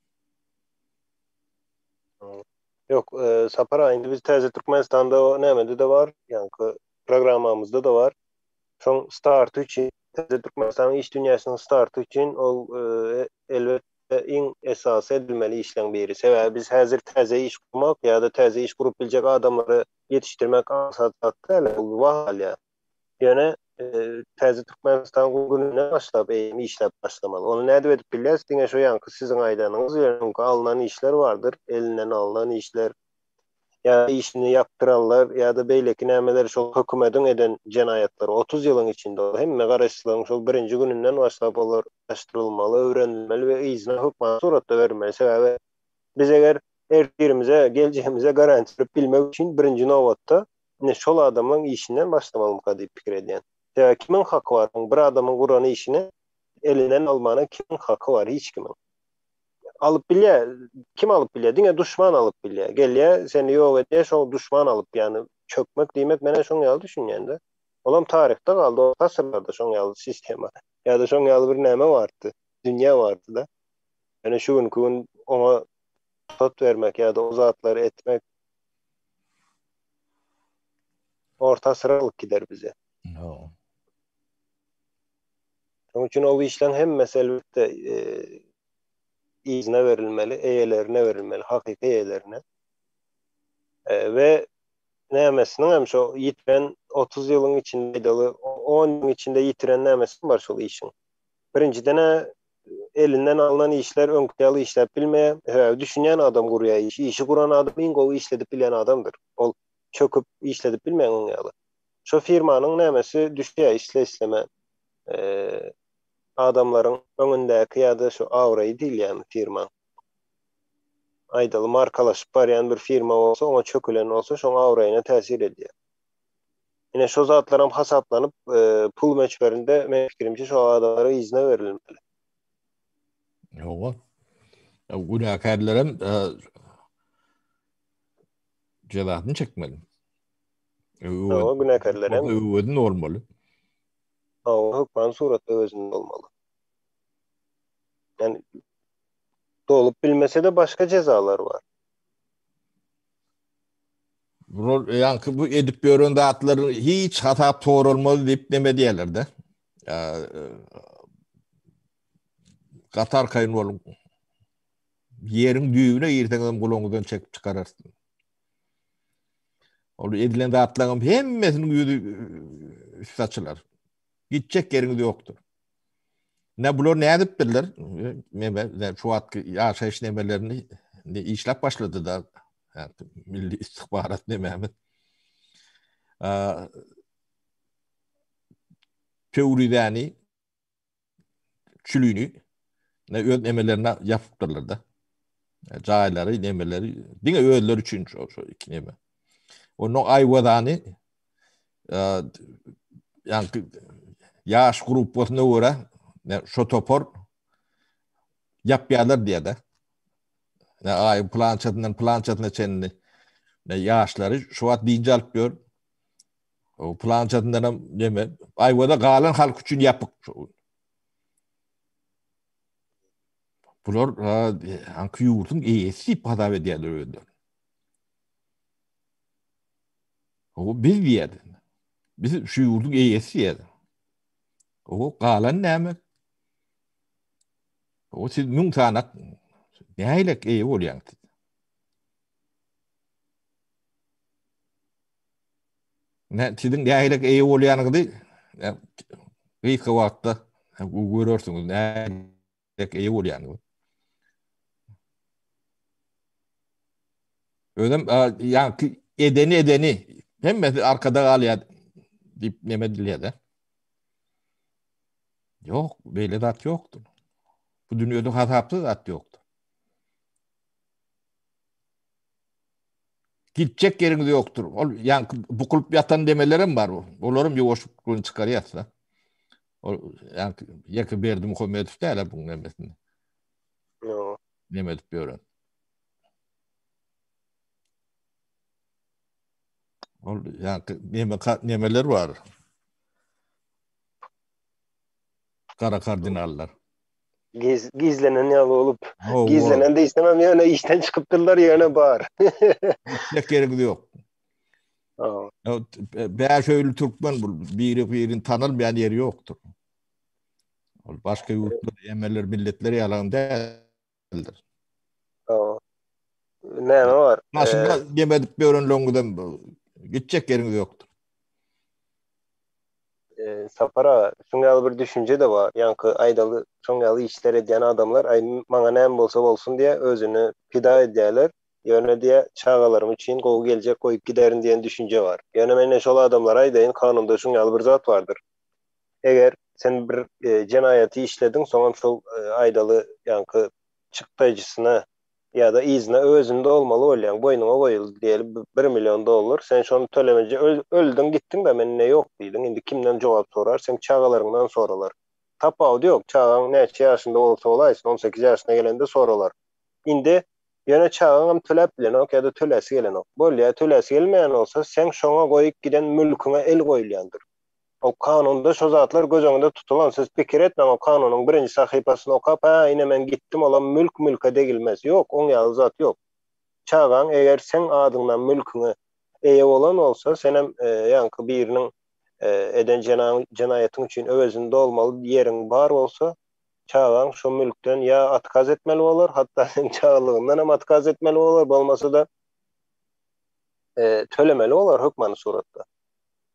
Ýok, e, Sapar aga, indi biz Täze Türkmenistanda nämede-de bar, ýaňky programmamyzda-da bar. Şoň starty üçin, Täze Türkmenistanyň iş dünýäsiniň starty üçin ol e, elbetde iň esasy edilmeli işleň biri. Sebäbi biz häzir täze iş gurmak ýa-da täze iş gurup biljek adamlary ýetişdirmek aňsat zat däl, ol wagt alýar. Ýöne Täze Türkmenistan gününden başlap eýýäm işläp başlamaly. Ony nädip edip bilýäris? Diňe şo ýaňky siziň aýdanyňyz bilen öňki alnan işler bardyr, elinden alnan işler ýa işini ýapdyranlar ýa-da beýleki nämeler şol hökümediň eden jenaýatlary 30 ýylyň içinde hemme garaşsyzlygyň şol birinji gününden başlap olar araşdyrylmaly, öwrenilmeli we yzyna hökman suratda berilmeli. Sebäbi biz eger ertirimize, geljegimize garantiýa berip bilmek üçin birinji nobatda Ine şol adamlaň işinden başlamalymyka diýip pikir edýän. Sebäbi kimiň haky bar bir adamyň guran işini elinden almana kimiň haky bar hiç kimiň. Alyp bilýär, kim alyp bilýär? Diňe duşman alyp bilýär. Gelýär, seni ýok edýär, şol duşman alyp, ýagny çökmek diýmek menä şoň ýaly düşünýän-de. Olam taryhda galdy, orta asyrlarda şoň ýaly sistema ýa-da şoň ýaly bir näme bardy, dünýä bardy-da. Ýöne şu günki gün oňa rugsat bermek ýa-da o zatlary etmek Orta asyra alyp gider bizi. No. Şonuň üçin ol işleň hemmesi elbetde e, yzyna berilmeli, eýelerine berilmeli, hakyky eýelerine. E, we nämesiniň hem şo ýitiren 30 ýylyň içinde aýdaly 10 ýylyň içinde ýitiren nämesi bar şol işiň. Birinjiden elinden alnan işler öňki ýaly işläp bilmeýär. Sebäbi düşünýän adam gurýar işi. Işi guran adam iň gowy işledip bilýän adamdyr. Ol çöküp işledip bilmeýän oň ýaly. Şo firmanyň nämesi düşýär isle-isleme adamlaryň öňündäki ýa-da şu abraýy diýilýärmi firmaň. Aýdaly markalaşyp barýan bir firma bolsa, oňa çökülen bolsa, şoň abraýyna täsir edýär. Ine şo zatlaram hasaplanyp, pul möçberinde meň pikirimçe şo adamlara yzyna berilmeli. Ýoga. Günäkärlerem jezasyny çekmeli. Ýoga günäkärlerem öwezini bolmaly. Hawa, hökman suratda öwezini bolmaly. Yani dolup bilmese-de başga jezalar bar. Rol ýaňky bu edip ýören zatlary hiç hasap soralmaz diýip neme diýerler-de. E, gaty arkaýyn boluň. Ýeriň düýbüne girseňizem gulagyňyzdan çekip çykararys. Ol edilen zatlaryň hemmesiniň ýüzi üsti açylar. Gitjek ýeriňiz ýokdur. Ne bular nädipdirler? Neme, şu wagtky ýaşaýyş nemelerini ne işläp başlady da milli istihbarat nemämiz. Pöwrizäni çülüni ne öz nemelerine ýapypdyrlar da. Jaýlary, nemeleri diňe özleri üçin şo şo iki neme. Ondan Aýwazany ýaňky ýaş gruppasyna görä şo topar ýapýarlar diýýär-de. Ne aýyň pylançasyndan pylançasyna çenli ne ýaşlary şu wagt dynç alyp ýör. O pylançasyndan hem neme Aýwaza galan halk üçin ýapyk. Bular haňky ýurduň eýesi diýip hasap edýärler özlerini. O biz diýýär. Biz şu ýurduň eýesi diýýär. O galan näme? O siz müň sanak nähilek eýe bolýaňyz siz? Ne siziň nähilek eýe bolýanyňyzy gysga wagtda görersiňiz. Nähilek eýe bolýanyňyzy. Özem ýaňky edeni edeni hemmesi arkada galýar diýip neme edilýär-de. Ýok, beýle zat ýokdur. Bu dünýede hasapsyz zat ýokdur. Gitjek ýeriňiz ýokdur. Ol ýaňky bukulyp ýatan demelerem bar. Olaram ýuwaşlyk bilen çykarýas-da. Ol ýaňky ýeke Berdimuhamedow däl-ä buň nemesini. Ýok. Neme edip ýören. Ol ýa-da neme nemeler bar. Gara kardinallar. Giz, gizlenen ýaly bolup. Gizlenen diýsemem ýöne işden çykypdyrlar ýöne bar. Gitjek ýeriňiz ýok. Bäş öýli türkmen bu biri birini tanalmaýan ýeri ýokdur. Ol başga ýurtlar, emeler, milletler ýalam däldir. Näme bar? Başynda neme edip ýörenleriňizem gitjek ýeriňiz ýokdur. Sapar aga, şuň ýaly bir düşünje-de bar. Ýaňky aýdaly, şoň ýaly işler edýän adamlar, aý, maňa näme bolsa bolsun diýýär, özüni pida edýärler. Ýöne diýýär, çagalarym üçin gowy geljek goýup giderin diýen düşünje bar. Ýöne men şol adamlara aýdaýyn, kanunda şuň ýaly bir zat bardyr. Eger sen bir jenaýaty işlediň, soňam şol aýdaly, ýaňky çykdaýjysyna ýa-da yzyna özünde bolmaly bolýaň, boýnuňa goýuldy diýeli bir million dollar, sen şony tölemeje öldüň gitdiň-de men ine ýok diýdiň, indi kimden jogap sorar, seň çagalaryňdan soralar. Tapawudy ýok, çagaň näçe ýaşynda bolsa bolaýsyn, 18 ýaşyna gelende soralar. Indi ýöne çagaňam töläp bilenok ýa-da töläsi gelenok. Bolýa, töläsi gelmeýän bolsa, seň şoňa goýup giden mülküňe el goýulýandyr. O kanunda şo zatlar göz öňünde tutulan, siz pikir etmäň o kanunyň birinji sahypasyny okap hä ine men gitdim olam mülk mülke degilmez. Ýok oň ýaly zat ýok. Çagaň eger seň adyňdan mülküňe eýe bolan bolsa senem ýaňky biriniň eden jenaýatyň üçin öwezini dolmaly ýeriň bar bolsa çagaň şo mülkden ýa otkaz etmeli bolar hatda seň çagalygyndan hem otkaz etmeli bolar bolmasa-da tölemeli bolar hökmany suratda.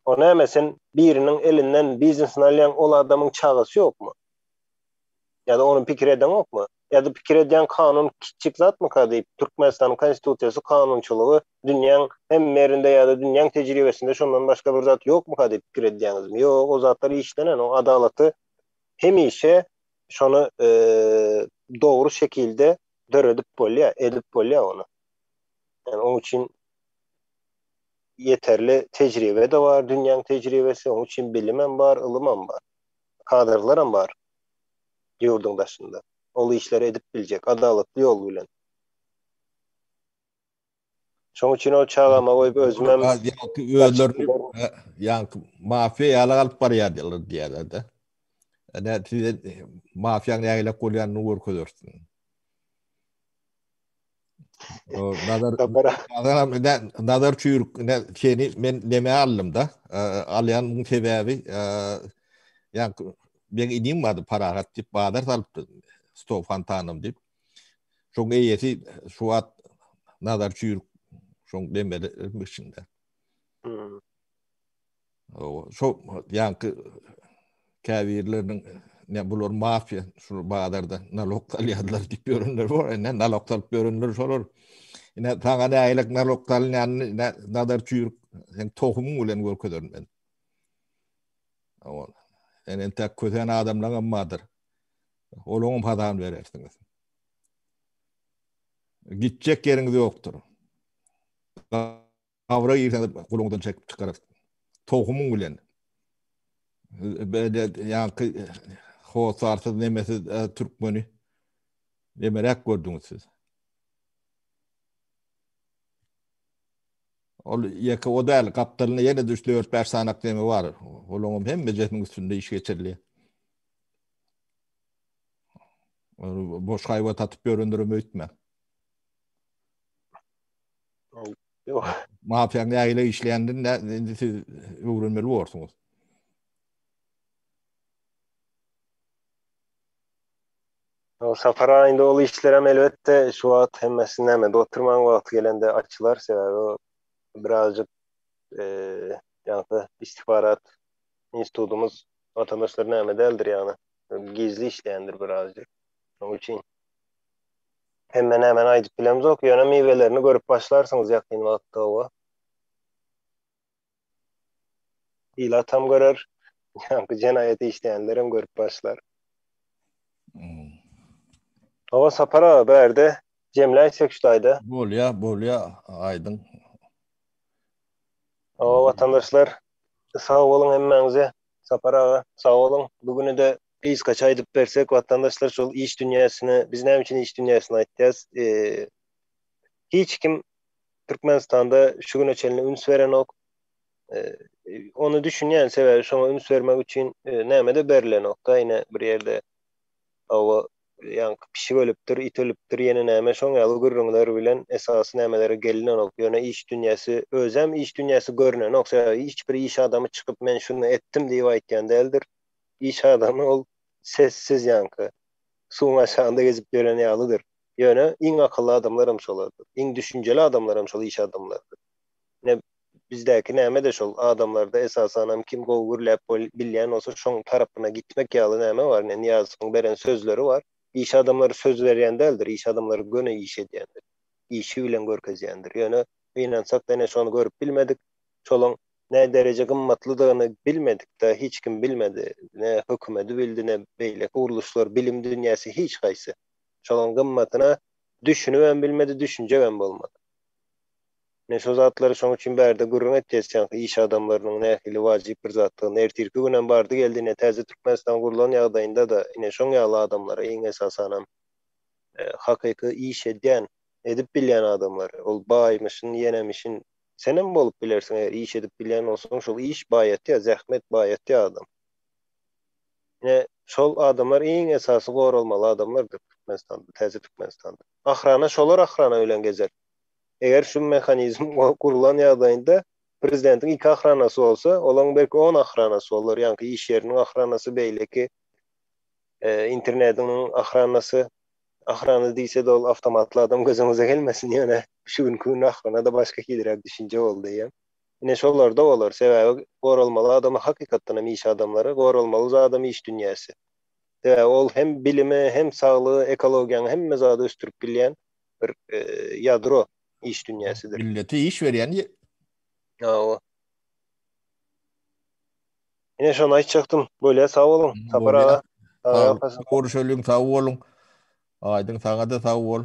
O näme sen biriniň elinden biznesini alýaň ol adamyň çagasy ýokmy? Ýa-da ony pikir edeňokmy? Ýa-da pikir edýäň kanun kiçjik zatmyka diýip Türkmenistanyň konstitusiýasy kanunçylygy dünýäň hemme ýerinde ýa-da dünýäň tejribesinde şondan başga bir zat ýokmyka diýip pikir edýäňizmi? Ýok o zatlar işlenen o adalaty hemişe şony dogry şekilde döredip bolýar edip bolýar ony. Ýani oň üçin ýeterli tejribe-de bar, dünýäň tejribesi, onuň üçin bilimem bar, ylymam bar. Kadrlaram bar ýurduň daşynda. Ol işleri edip biljek, adalatly ýol bilen. Şonuň üçin ol çagama goýup özümem Ýaňky özlerini ýaňky mafiýa ýaly alyp barýardylar diýýärler-de. Ene size mafiýaň nägilek bolýanyny görkezersin. Nazar Nazar çüýrük ne seni men neme aldym da. Alýan muň sebäbi ýa men inim bardy parahat diýip bazar salypdy. Sto fontanym diýip. Şoň eýesi şu wagt Nazar çüýrük şoň demeli içinde. Hmm. Şo ýaňky käbirleriniň ne bular mafiýa şu bazarda nalok salýarlar diýip ýörenler bar. Ine nalok salyp ýörenler şolar. Ine saňa nägilek nalok salynýanyny ine nazar çüýrük sen tohumyň bilen görkezerin men. Ol. Sen entek kösen adamlaryň bardyr. Olaryň hasabyny berersiňiz. Gitjek ýeriňiz ýokdur. Gabra girseňiz guluňyzdan çekip çykararys. Tohumyň bilen. Beýle ýaňky hossarsyz nemesiz e, türkmeni nemeräk gördüňiz siz. Ol ýeke o däl, gapdalynda ýene üç, dört, bäş sanak neme bar. Olaryň hemmejesiniň üstünde iş geçirilýär. Boş haýbat atyp ýörendirem öýtme. Ýok. Mafiýaň nähili işleýänini indi siz öwrenmeli borsuňyz. O Sapar aýynda ol işlerem elbetde şu wagt hemmesi nämede oturmaň wagty gelende açylar sebäbi o birazjyk ýaňky istihbarat institutymyz watandaşlar näme däldir ýagny gizli işleýändir birazjyk. Şonuň üçin Hemme nämeni aýdyp bilemzok, ýöne miwelerini görüp başlarsyňyz ýakyn wagtda oba. Ilatam görer, ýaňky jenaýat işleýänlerem görüp başlar. Oba Sapar aga bärde jemläýsek şu taýda. Bolýa, bolýa aýdyň. Oba watandaşlar sag boluň hemmäňize. Sapar aga sag boluň. Bu güni-de Gysgaça aýdyp bersek, watandaşlar şol iş dünýäsine, biz näme üçin iş dünýäsini aýtýas? Hiç kim Türkmenistanda şu güne çenli üns berenok. Ony düşünýän sebäbi şoňa üns bermek üçin näme-de berilenok-da ine bir ýerde hawa ýaňky pişik ölüpdir, it ölüpdir, ýene näme şoň ýaly gürrüňler bilen esasy nämelere gelinenok. Ýöne iş dünýäsi özem iş dünýäsi görnenok. Sebäbi hiç bir iş adamy çykyp men şuny etdim diýip aýtýan däldir. Iş adamy ol sessiz ýaňky suwuň aşagynda gezip ýören ýalydyr. Ýöne iň akylly adamlaram şolardyr. Iň düşünjeli adamlaram şol iş adamlarydyr. Ine bizdäki näme-de şol adamlarda esasanam kim gowy gürläp bilýän bolsa şoň tarapyna gitmek ýaly näme bar ine Nyýazowyň beren sözleri bar. Iş adamlary söz berýän däldir, iş adamlary göni iş edýändir. Işi bilen görkezýändir. Ýöne gynansak-da ine şony görüp bilmedik. Şolaň nä dereje gymmatlydygyny bilmedik-de, hiç kim bilmedi. Ne hökümedi bildi, ne beýleki gurluşlar, bilim dünýäsi hiç haýsy. Şolaň gymmatyna düşünibem bilmedi, düşünjegem bolmady. Ine şo zatlary şoň üçin bärde gürrüň etýäs ýaňky iş adamlarynyň nähili wajyp bir zatdygyny. Ertirki günem bardy geldi ine täze Türkmenistan gurlan ýagdaýynda-da ine şoň ýaly adamlara iň esasanam hakyky iş edýän, edip bilýän adamlary, ol baýmyşyn, ýenemişin, senem bolup bilersiň eger iş edip bilýän bolsaň şol iş baýatýar, zähmet baýatýar adam. Ine şol adamlar iň esasy goralmaly adamlardyr Türkmenistanda, täze Türkmenistanda. Ahrana şolar ahrana bilen gezer. Eger şu mehanizm gurlan ýagdaýynda prezidentiň iki ahranasy bolsa, olaň belki on ahranasy bolar, ýaňky iş ýeriniň ahranasy, beýleki internetiň ahranasy. Ahrana diýse-de ol awtomatly adam göz öňüňize gelmesin, ýöne şu günki gün ahrana-da başga hiliräk düşünje boldy diýýän. Ine şolarda bolar, sebäbi goralmaly adamlar hakykatdan hem iş adamlary, goralmaly zadam iş dünýäsi. Sebäbi ol hem bilimi, hem saglygy, ekologiýany hemme zady ösdürip bilýän bir ýadro iş dünýäsidir. Millete iş berýän ýer. Hawa. Ine şony aýtjakdym. Bolýa sag boluň. Sapar aga. Görüşeliň sag boluň. Aýdyň saňa-da sag bol.